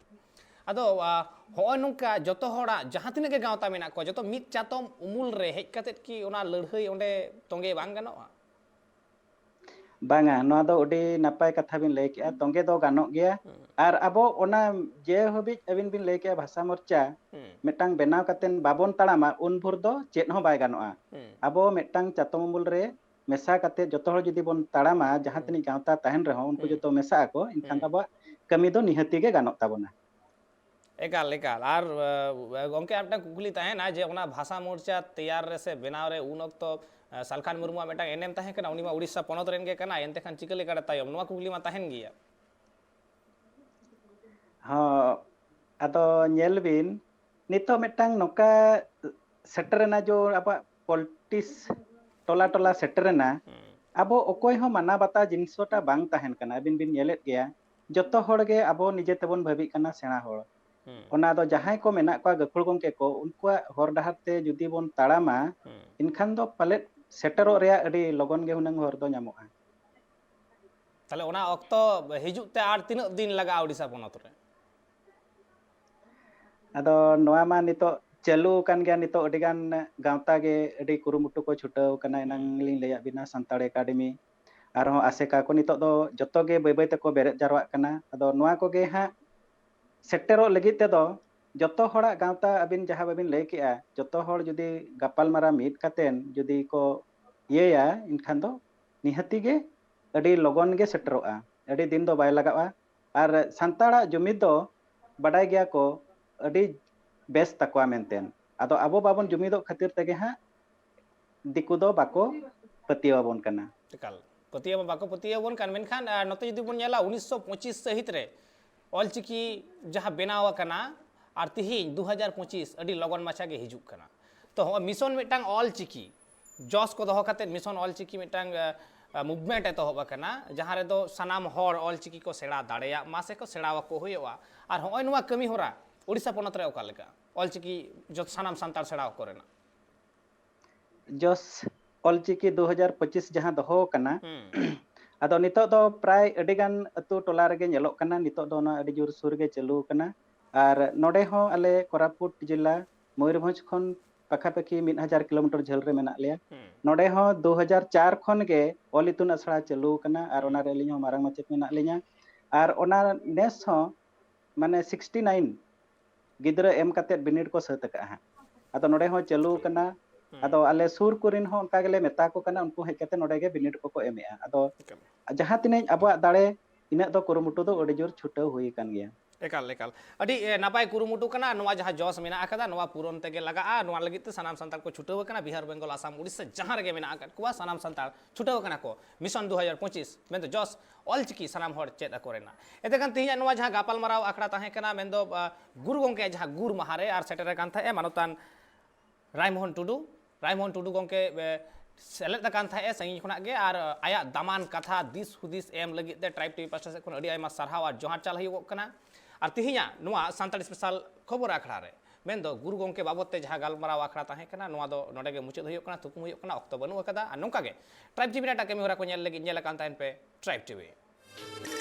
ᱟᱫᱚ, ᱟ, ᱦᱚᱸᱜᱼᱚᱭ ᱱᱚᱝᱠᱟ ᱡᱚᱛᱚ ᱦᱚᱲᱟᱜ ᱡᱟᱦᱟᱸ ᱛᱤᱱᱟᱹᱜ ᱜᱮ ᱜᱟᱶᱛᱟ ᱢᱮᱱᱟᱜ ᱠᱚᱣᱟ, ᱡᱚᱛᱚ ᱢᱤᱫ ᱪᱟᱛᱚᱢ ᱩᱢᱩᱞ ᱨᱮ ᱦᱮᱡ ᱠᱟᱛᱮ ᱠᱤ ᱚᱱᱟ ᱞᱟᱹᱲᱦᱟᱹᱭ ᱚᱸᱰᱮ ᱛᱚᱸᱜᱮ ᱵᱟᱝ ᱜᱟᱱᱚᱜᱼᱟ? ᱵᱟᱝᱟ, ᱱᱚᱣᱟ ᱫᱚ ᱟᱹᱰᱤ ᱱᱟᱯᱟᱭ ᱠᱟᱛᱷᱟ ᱵᱤᱱ ᱞᱟᱹᱭ ᱠᱮᱜᱼᱟ᱾ ᱛᱚᱸᱜᱮ ᱫᱚ ᱜᱟᱱᱚᱜ ᱜᱮᱭᱟ᱾ ᱦᱩᱸ᱾ ᱟᱨ ᱟᱵᱚ ᱚᱱᱟ ᱡᱮ ᱦᱟᱹᱵᱤᱡ ᱟᱹᱵᱤᱱ ᱵᱤᱱ ᱞᱟᱹᱭ ᱠᱮᱜᱼᱟ ᱵᱷᱟᱥᱟ ᱢᱳᱨᱪᱟ ᱦᱩᱸ᱾ ᱢᱤᱫᱴᱟᱝ ᱵᱮᱱᱟᱣ ᱠᱟᱛᱮᱱ ᱵᱟᱵᱚᱱ ᱛᱟᱲᱟᱢᱟ, ᱩᱱ ᱵᱷᱳᱨ ᱫᱚ ᱪᱮᱫ ᱦᱚᱸ ᱵᱟᱭ ᱜᱟᱱᱚᱜᱼᱟ᱾ ᱦᱩᱸ᱾ ᱟᱵᱚ ᱢᱤᱫᱴᱟᱝ ᱪᱟᱛᱚᱢ ᱩᱢᱩᱞ ᱨᱮ ᱢᱮᱥᱟ ᱠᱟᱛᱮ ᱡᱚᱛᱚ ᱦᱚᱲ ᱡᱩᱫᱤ ᱵᱚᱱ ᱛᱟᱲᱟᱢᱟ, ᱡᱟᱦᱟᱸ ᱦᱩᱸ᱾ ᱛᱤᱱᱟᱹᱜ ᱜᱟᱶᱛᱟ ᱛᱟᱦᱮᱱ ᱨᱮᱦᱚᱸ, ᱩᱱᱠᱩ ᱦᱩᱸ᱾ ᱡᱚᱛᱚ ᱢᱮᱥᱟᱜ ᱟᱠᱚ, ᱮᱱᱠᱷᱟᱱ ᱦᱩᱸ᱾ ᱫᱚ ᱟᱵᱚᱣᱟᱜ ᱠᱟᱹᱢᱤ ᱫᱚ ᱱᱤᱦᱟᱹᱛᱤ ᱜᱮ ᱜᱟᱱᱚᱜ ᱛᱟᱵᱚᱱᱟ᱾ ᱮᱠᱟᱞ, ᱮᱠᱟᱞ᱾ ᱟᱨ, ᱟ, ᱜᱚᱢᱠᱮ, ᱟᱨ ᱢᱤᱫᱴᱟᱝ ᱠᱩᱠᱞᱤ ᱛᱟᱦᱮᱱᱟ ᱡᱮ ᱚᱱᱟ ᱵᱷᱟᱥᱟ ᱢᱳᱨᱪᱟ ᱛᱮᱭᱟᱨ ᱨᱮ ᱥᱮ ᱵᱮᱱᱟᱣ ᱨᱮ ᱩᱱ ᱚᱠᱛᱚ, ᱟ, ᱥᱟᱞᱠᱷᱟᱱ ᱢᱩᱨᱢᱩᱣᱟᱜ ᱢᱤᱫᱴᱟᱝ ᱮᱱᱮᱢ ᱛᱟᱦᱮᱸ ᱠᱟᱱᱟ, ᱩᱱᱤ ᱢᱟ ᱩᱲᱤᱥᱥᱟ ᱯᱚᱱᱚᱛ ᱨᱮᱱ ᱜᱮ ᱠᱟᱱᱟᱭ, ᱮᱱᱛᱮ ᱠᱷᱟᱱ ᱪᱤᱠᱟᱹ ᱞᱮᱠᱟᱨᱮ ᱛᱟᱭᱚᱢ? ᱱᱚᱣᱟ ᱠᱩᱠᱞᱤ ᱢᱟ ᱛᱟᱦᱮᱱ ᱜᱮᱭᱟ᱾ ᱦᱚᱸ, ᱟᱫᱚ ᱧᱮᱞ ᱵᱤᱱ, ᱱᱤᱛᱚᱜ ᱢᱤᱫᱴᱟᱝ ᱱᱚᱝᱠᱟ ᱥᱮᱴᱮᱨᱮᱱᱟ ᱡᱮ ᱟᱵᱚᱣᱟᱜ ᱯᱚᱞᱤᱴᱤᱠᱥ ᱴᱚᱞᱟ ᱴᱚᱞᱟ ᱥᱮᱴᱮᱨᱮᱱᱟ᱾ ᱦᱩᱸ᱾ ᱟᱵᱚ ᱚᱠᱚᱭ ᱦᱚᱸ ᱢᱟᱱᱟᱣ ᱵᱟᱛᱟᱣ ᱡᱤᱱᱤᱥᱴᱟ ᱵᱟᱝ ᱛᱟᱦᱮᱱ ᱠᱟᱱᱟ᱾ ᱟᱹᱵᱤᱱ ᱵᱤᱱ ᱧᱮᱞᱮᱫ ᱜᱮᱭᱟ, ᱡᱚᱛᱚ ᱦᱚᱲ ᱜᱮ ᱟᱵᱚ ᱱᱤᱡᱮ ᱛᱮᱵᱚᱱ ᱵᱷᱟᱹᱵᱤᱜ ᱠᱟᱱᱟ ᱥᱮᱬᱟ ᱦᱚᱲ᱾ ᱦᱩᱸ᱾ ᱚᱱᱟ ᱫᱚ ᱡᱟᱦᱟᱸᱭ ᱠᱚ ᱢᱮᱱᱟᱜ ᱠᱚᱣᱟ ᱜᱟᱹᱠᱷᱩᱲ ᱜᱚᱢᱠᱮ ᱠᱚ, ᱩᱱᱠᱩᱣᱟᱜ ᱦᱚᱨ ᱰᱟᱦᱟᱨ ᱛᱮ ᱡᱩᱫᱤ ᱵᱚᱱ ᱛᱟᱲᱟᱢᱟ, ᱦᱩᱸ᱾ ᱮᱱᱠᱷᱟᱱ ᱫᱚ ᱯᱟᱞᱮᱫ ᱥᱮᱴᱮᱨᱚᱜ ᱨᱮᱭᱟᱜ ᱟᱹᱰᱤ ᱞᱚᱜᱚᱱ ᱜᱮ ᱦᱩᱱᱟᱹᱝ ᱦᱚᱨ ᱫᱚ ᱧᱟᱢᱚᱜᱼᱟ᱾ ᱛᱟᱦᱞᱮ ᱚᱱᱟ ᱚᱠᱛᱚ ᱦᱤᱡᱩᱜ ᱛᱮ ᱟᱨ ᱛᱤᱱᱟᱹᱜ ᱫᱤᱱ ᱞᱟᱜᱟᱜᱼᱟ ᱳᱰᱤᱥᱟ ᱯᱚᱱᱚᱛ ᱨᱮ? ᱟᱫᱚ ᱱᱚᱣᱟ ᱢᱟ ᱱᱤᱛᱚᱜ ᱪᱟᱹᱞᱩ ᱟᱠᱟᱱ ᱜᱮᱭᱟ, ᱱᱤᱛᱚᱜ ᱟᱹᱰᱤ ᱜᱟᱱ ᱜᱟᱶᱛᱟ ᱜᱮ ᱟᱹᱰᱤ ᱠᱩᱨᱩᱢᱩᱴᱩ ᱠᱚ ᱪᱷᱩᱴᱟᱹᱣ ᱟᱠᱟᱱᱟ᱾ ᱮᱱᱟᱝ ᱦᱩᱸ᱾ ᱞᱤᱧ ᱞᱟᱹᱭᱟᱫ ᱵᱤᱱᱟ, ᱥᱟᱱᱛᱟᱲ ᱮᱠᱟᱰᱮᱢᱤ, ᱟᱨᱦᱚᱸ ᱟᱥᱮᱠᱟ ᱠᱚ ᱱᱤᱛᱚᱜ ᱫᱚ ᱡᱚᱛᱚ ᱜᱮ ᱵᱟᱹᱭ ᱵᱟᱹᱭ ᱛᱮᱠᱚ ᱵᱮᱨᱮᱫ ᱡᱟᱨᱣᱟᱜ ᱠᱟᱱᱟ᱾ ᱟᱫᱚ ᱱᱚᱣᱟ ᱠᱚᱜᱮ ᱦᱟᱸᱜ ᱥᱮᱴᱮᱨᱚᱜ ᱞᱟᱹᱜᱤᱫ ᱛᱮᱫᱚ ᱡᱚᱛᱚ ᱦᱚᱲᱟᱜ ᱜᱟᱶᱛᱟ, ᱟᱹᱵᱤᱱ ᱡᱟᱦᱟᱸ ᱵᱟᱹᱵᱤᱱ ᱞᱟᱹᱭ ᱠᱮᱜᱼᱟ, ᱡᱚᱛᱚ ᱦᱚᱲ ᱡᱩᱫᱤ ᱜᱟᱯᱟᱞᱢᱟᱨᱟᱣ ᱢᱤᱫ ᱠᱟᱛᱮᱱ ᱡᱩᱫᱤ ᱠᱚ ᱤᱭᱟᱹᱭᱟ, ᱮᱱᱠᱷᱟᱱ ᱫᱚ ᱱᱤᱦᱟᱹᱛᱤ ᱜᱮ ᱟᱹᱰᱤ ᱞᱚᱜᱚᱱ ᱜᱮ ᱥᱮᱴᱮᱨᱚᱜᱼᱟ, ᱟᱹᱰᱤ ᱫᱤᱱ ᱫᱚ ᱵᱟᱭ ᱞᱟᱜᱟᱜᱼᱟ᱾ ᱟᱨ ᱥᱟᱱᱛᱟᱲᱟᱜ ᱡᱩᱢᱤᱫ ᱫᱚ ᱵᱟᱰᱟᱭ ᱜᱮᱭᱟ ᱠᱚ ᱟᱹᱰᱤ ᱵᱮᱥ ᱛᱟᱠᱚᱣᱟ ᱢᱮᱱᱛᱮ᱾ ᱟᱫᱚ ᱟᱵᱚ ᱵᱟᱵᱚᱱ ᱡᱩᱢᱤᱫᱚᱜ ᱠᱷᱟᱹᱛᱤᱨ ᱛᱮᱜᱮ ᱦᱟᱸᱜ ᱫᱤᱠᱩ ᱫᱚ ᱵᱟᱠᱚ ᱯᱟᱹᱛᱭᱟᱹᱣ ᱟᱵᱚᱱ ᱠᱟᱱᱟ᱾ ᱮᱠᱟᱞ, ᱯᱟᱹᱛᱭᱟᱹᱣ ᱢᱟ ᱵᱟᱠᱚ ᱯᱟᱹᱛᱭᱟᱹᱣ ᱟᱵᱚᱱ ᱠᱟᱱ, ᱢᱮᱱᱠᱷᱟᱱ, ᱟᱨ ᱱᱚᱛᱮ ᱡᱩᱫᱤ ᱵᱚᱱ ᱧᱮᱞᱟ, ᱩᱱᱤᱥᱥᱚ ᱯᱚᱸᱪᱤᱥ ᱥᱟᱹᱦᱤᱛ ᱨᱮ ᱚᱞᱪᱤᱠᱤ ᱡᱟᱦᱟᱸ ᱵᱮᱱᱟᱣ ᱟᱠᱟᱱᱟ, ᱟᱨ ᱛᱤᱦᱤᱧ ᱫᱩ ᱦᱟᱡᱟᱨ ᱯᱚᱸᱪᱤᱥ, ᱟᱹᱰᱤ ᱞᱚᱜᱚᱱ ᱢᱟᱪᱷᱟ ᱜᱮ ᱦᱤᱡᱩᱜ ᱠᱟᱱᱟ᱾ ᱛᱚ, ᱦᱚᱸᱜᱼᱚᱭ ᱢᱤᱥᱚᱱ ᱢᱤᱫᱴᱟᱝ ᱚᱞᱪᱤᱠᱤ ᱡᱚᱥ ᱠᱚ ᱫᱚᱦᱚ ᱠᱟᱛᱮ ᱢᱤᱥᱚᱱ ᱚᱞᱪᱤᱠᱤ ᱢᱤᱫᱴᱟᱝ, ᱟ, ᱟ, movement ᱮᱛᱚᱦᱚᱵ ᱟᱠᱟᱱᱟ, ᱡᱟᱦᱟᱸ ᱨᱮᱫᱚ ᱥᱟᱱᱟᱢ ᱦᱚᱲ ᱚᱞᱪᱤᱠᱤ ᱠᱚ ᱥᱮᱬᱟ ᱫᱟᱲᱮᱭᱟᱜ ᱢᱟ ᱥᱮ ᱠᱚ ᱥᱮᱬᱟ ᱟᱠᱚ ᱦᱩᱭᱩᱜᱼᱟ᱾ ᱟᱨ ᱦᱚᱸᱜᱼᱚᱭ ᱱᱚᱣᱟ ᱠᱟᱹᱢᱤ ᱦᱚᱨᱟ ᱳᱰᱤᱥᱟ ᱯᱚᱱᱚᱛ ᱨᱮ ᱚᱠᱟ ᱞᱮᱠᱟ ᱚᱞᱪᱤᱠᱤ ᱡᱚᱛ-, ᱥᱟᱱᱟᱢ ᱥᱟᱱᱛᱟᱲ ᱥᱮᱬᱟ ᱟᱠᱚ ᱨᱮᱱᱟᱜ? ᱡᱚᱥ ᱚᱞᱪᱤᱠᱤ ᱫᱩ ᱦᱟᱡᱟᱨ ᱯᱚᱸᱪᱤᱥ ᱡᱟᱦᱟᱸ ᱫᱚᱦᱚ ᱟᱠᱟᱱᱟ, ᱦᱩᱸ᱾ ᱟᱫᱚ ᱱᱤᱛᱚᱜ ᱫᱚ ᱯᱨᱟᱭ ᱟᱹᱰᱤ ᱜᱟᱱ ᱟᱹᱛᱩ ᱴᱚᱞᱟ ᱨᱮᱜᱮ ᱧᱮᱞᱚᱜ ᱠᱟᱱᱟ᱾ ᱱᱤᱛᱚᱜ ᱫᱚ ᱚᱱᱟ ᱟᱹᱰᱤ ᱡᱳᱨ ᱥᱩᱨ ᱜᱮ ᱪᱟᱹᱞᱩ ᱟᱠᱟᱱᱟ᱾ ᱟᱨ ᱱᱚᱰᱮ ᱦᱚᱸ ᱟᱞᱮ ᱠᱳᱨᱟᱯᱩᱴ ᱡᱮᱞᱟ, ᱢᱚᱭᱩᱨᱵᱷᱚᱸᱡᱽ ᱠᱷᱚᱱ ᱯᱟᱠᱷᱟ ᱯᱟᱠᱷᱤ ᱢᱤᱫ ᱦᱟᱡᱟᱨ ᱠᱤᱞᱳᱢᱤᱴᱟᱨ ᱡᱷᱟᱹᱞ ᱨᱮ ᱢᱮᱱᱟᱜ ᱞᱮᱭᱟ᱾ ᱦᱩᱸ᱾ ᱱᱚᱰᱮ ᱦᱚᱸ ᱫᱩ ᱦᱟᱡᱟᱨ ᱪᱟᱨ ᱠᱷᱚᱱ ᱜᱮ ᱚᱞ ᱤᱛᱩᱱ ᱟᱥᱲᱟ ᱪᱟᱹᱞᱩ ᱟᱠᱟᱱᱟ ᱟᱨ ᱚᱱᱟ ᱨᱮ ᱟᱹᱞᱤᱧ ᱦᱚᱸ ᱢᱟᱨᱟᱝ ᱢᱟᱪᱮᱫ ᱢᱮᱱᱟᱜ ᱞᱤᱧᱟ᱾ ᱟᱨ ᱚᱱᱟ ᱱᱮᱥ ᱦᱚᱸ ᱢᱟᱱᱮ ᱥᱤᱠᱥᱴᱤ ᱱᱟᱭᱤᱱ ᱜᱤᱫᱽᱨᱟᱹ ᱮᱢ ᱠᱟᱛᱮᱫ ᱵᱤᱱᱤᱰ ᱠᱚ ᱥᱟᱹᱛ ᱟᱠᱟᱜᱼᱟ ᱦᱟᱸᱜ᱾ ᱟᱫᱚ ᱱᱚᱰᱮ ᱦᱚᱸ ᱪᱟᱹᱞᱩ ᱟᱠᱟᱱᱟ᱾ ᱦᱩᱸ᱾ ᱟᱫᱚ ᱟᱞᱮ ᱥᱩᱨ ᱠᱚᱨᱮᱱ ᱦᱚᱸ ᱚᱱᱠᱟ ᱜᱮᱞᱮ ᱢᱮᱛᱟ ᱠᱚ ᱠᱟᱱᱟ, ᱩᱱᱠᱩ ᱦᱮᱡ ᱠᱟᱛᱮ ᱱᱚᱰᱮ ᱜᱮ ᱵᱤᱱᱤᱰ ᱠᱚᱠᱚ ᱮᱢᱮᱜᱼᱟ᱾ ᱟᱫᱚ ᱮᱠᱟᱞ᱾ ᱡᱟᱦᱟᱸ ᱛᱤᱱᱟᱹᱜ ᱟᱵᱚᱣᱟᱜ ᱫᱟᱲᱮ, ᱤᱱᱟᱹᱜ ᱫᱚ ᱠᱩᱨᱩᱢᱩᱴᱩ ᱫᱚ ᱟᱹᱰᱤ ᱡᱳᱨ ᱪᱷᱩᱴᱟᱹᱣ ᱦᱩᱭ ᱟᱠᱟᱱ ᱜᱮᱭᱟ᱾ ᱮᱠᱟᱞ, ᱮᱠᱟᱞ᱾ ᱟᱹᱰᱤ, ᱮ, ᱱᱟᱯᱟᱭ ᱠᱩᱨᱩᱢᱩᱴᱩ ᱠᱟᱱᱟ᱾ ᱱᱚᱣᱟ ᱡᱟᱦᱟᱸ ᱡᱚᱥ ᱢᱮᱱᱟᱜ ᱟᱠᱟᱫᱟ, ᱱᱚᱣᱟ ᱯᱩᱨᱚᱱ ᱛᱮᱜᱮ ᱞᱟᱜᱟᱜᱼᱟ᱾ ᱱᱚᱣᱟ ᱞᱟᱹᱜᱤᱫ ᱛᱮ ᱥᱟᱱᱟᱢ ᱥᱟᱱᱛᱟᱲ ᱠᱚ ᱪᱷᱩᱴᱟᱹᱣ ᱟᱠᱟᱱᱟ᱾ ᱵᱤᱦᱟᱨ, ᱵᱮᱝᱜᱚᱞ, ᱟᱥᱟᱢ, ᱩᱲᱤᱥᱥᱟ ᱡᱟᱦᱟᱸ ᱨᱮᱜᱮ ᱢᱮᱱᱟᱜ ᱟᱠᱟᱫ ᱠᱚᱣᱟ, ᱥᱟᱱᱟᱢ ᱥᱟᱱᱛᱟᱲ ᱪᱷᱩᱴᱟᱹᱣ ᱟᱠᱟᱱᱟ ᱠᱚ ᱢᱤᱥᱚᱱ ᱫᱩ ᱦᱟᱡᱟᱨ ᱯᱚᱸᱪᱤᱥ, ᱢᱮᱱᱫᱚ ᱡᱚᱥ ᱚᱞᱪᱤᱠᱤ ᱥᱟᱱᱟᱢ ᱦᱚᱲ ᱪᱮᱫ ᱟᱠᱚ ᱨᱮᱱᱟᱜ᱾ ᱮᱱᱛᱮ ᱠᱷᱟᱱ ᱛᱮᱦᱮᱧᱟᱜ ᱱᱚᱣᱟ ᱡᱟᱦᱟᱸ ᱜᱟᱯᱟᱞᱢᱟᱨᱟᱣ ᱟᱠᱷᱲᱟ ᱛᱟᱦᱮᱸ ᱠᱟᱱᱟ, ᱢᱮᱱᱫᱚ, ᱟ, ᱜᱩᱨᱩ ᱜᱚᱢᱠᱮᱭᱟᱜ ᱡᱟᱦᱟᱸ ᱜᱩᱨ ᱢᱟᱦᱟ ᱨᱮ ᱟᱨ ᱥᱮᱴᱮᱨ ᱟᱠᱟᱱ ᱛᱟᱦᱮᱸᱫ ᱮ ᱢᱟᱱᱚᱛᱟᱱ ᱨᱟᱭᱢᱳᱦᱚᱱ ᱴᱩᱰᱩ, ᱨᱟᱭᱢᱳᱦᱚᱱ ᱴᱩᱰᱩ ᱜᱚᱢᱠᱮ, ᱮ, ᱥᱮᱞᱮᱫ ᱟᱠᱟᱱ ᱛᱟᱦᱮᱸᱫ ᱮ ᱥᱟᱺᱜᱤᱧ ᱠᱷᱚᱱᱟᱜ ᱜᱮ, ᱟᱨ ᱟᱭᱟᱜ ᱫᱟᱢᱟᱱ ᱠᱟᱛᱷᱟ, ᱫᱤᱥ ᱦᱩᱫᱤᱥ ᱮᱢ ᱞᱟᱹᱜᱤᱫ ᱛᱮ ᱴᱨᱟᱭᱤᱵᱽ ᱴᱤᱵᱷᱤ ᱯᱟᱥᱴᱟ ᱥᱮᱫ ᱠᱷᱚᱱ ᱟᱹᱰᱤ ᱟᱭᱢᱟ ᱥᱟᱨᱦᱟᱣ ᱟᱨ ᱡᱚᱦᱟᱨ ᱪᱟᱞ ᱦᱩᱭᱩᱜᱚᱜ ᱠᱟᱱᱟ᱾ ᱟᱨ ᱛᱮᱦᱮᱧᱟᱜ ᱱᱚᱣᱟ ᱥᱟᱱᱛᱟᱲ ᱥᱯᱮᱥᱟᱞ ᱠᱷᱚᱵᱚᱨ ᱟᱠᱷᱲᱟ ᱨᱮ, ᱢᱮᱱᱫᱚ ᱜᱩᱨᱩ ᱜᱚᱢᱠᱮ ᱵᱟᱵᱚᱫ ᱛᱮ ᱡᱟᱦᱟᱸ ᱜᱟᱞᱢᱟᱨᱟᱣ ᱟᱠᱷᱲᱟ ᱛᱟᱦᱮᱸ ᱠᱟᱱᱟ, ᱱᱚᱣᱟ ᱫᱚ ᱱᱚᱰᱮ ᱜᱮ ᱢᱩᱪᱟᱹᱫ ᱦᱩᱭᱩᱜ ᱠᱟᱱᱟ, ᱛᱷᱩᱠᱩᱢ ᱦᱩᱭᱩᱜ ᱠᱟᱱᱟ, ᱚᱠᱛᱚ ᱵᱟᱹᱱᱩᱜ ᱟᱠᱟᱫᱟ᱾ ᱟᱨ ᱱᱚᱝᱠᱟ ᱜᱮ ᱴᱨᱟᱭᱤᱵᱽ ᱴᱤᱵᱷᱤ ᱨᱮᱱᱟᱜ ᱮᱴᱟᱜ ᱠᱟᱹᱢᱤ ᱦᱚᱨᱟ ᱠᱚ ᱧᱮᱞ ᱞᱟᱹᱜᱤᱫ ᱧᱮᱞ ᱟᱠᱟᱱ ᱛᱟᱦᱮᱱ ᱯᱮ ᱴᱨᱟᱭᱤᱵᱽ ᱴᱤᱵᱷᱤ᱾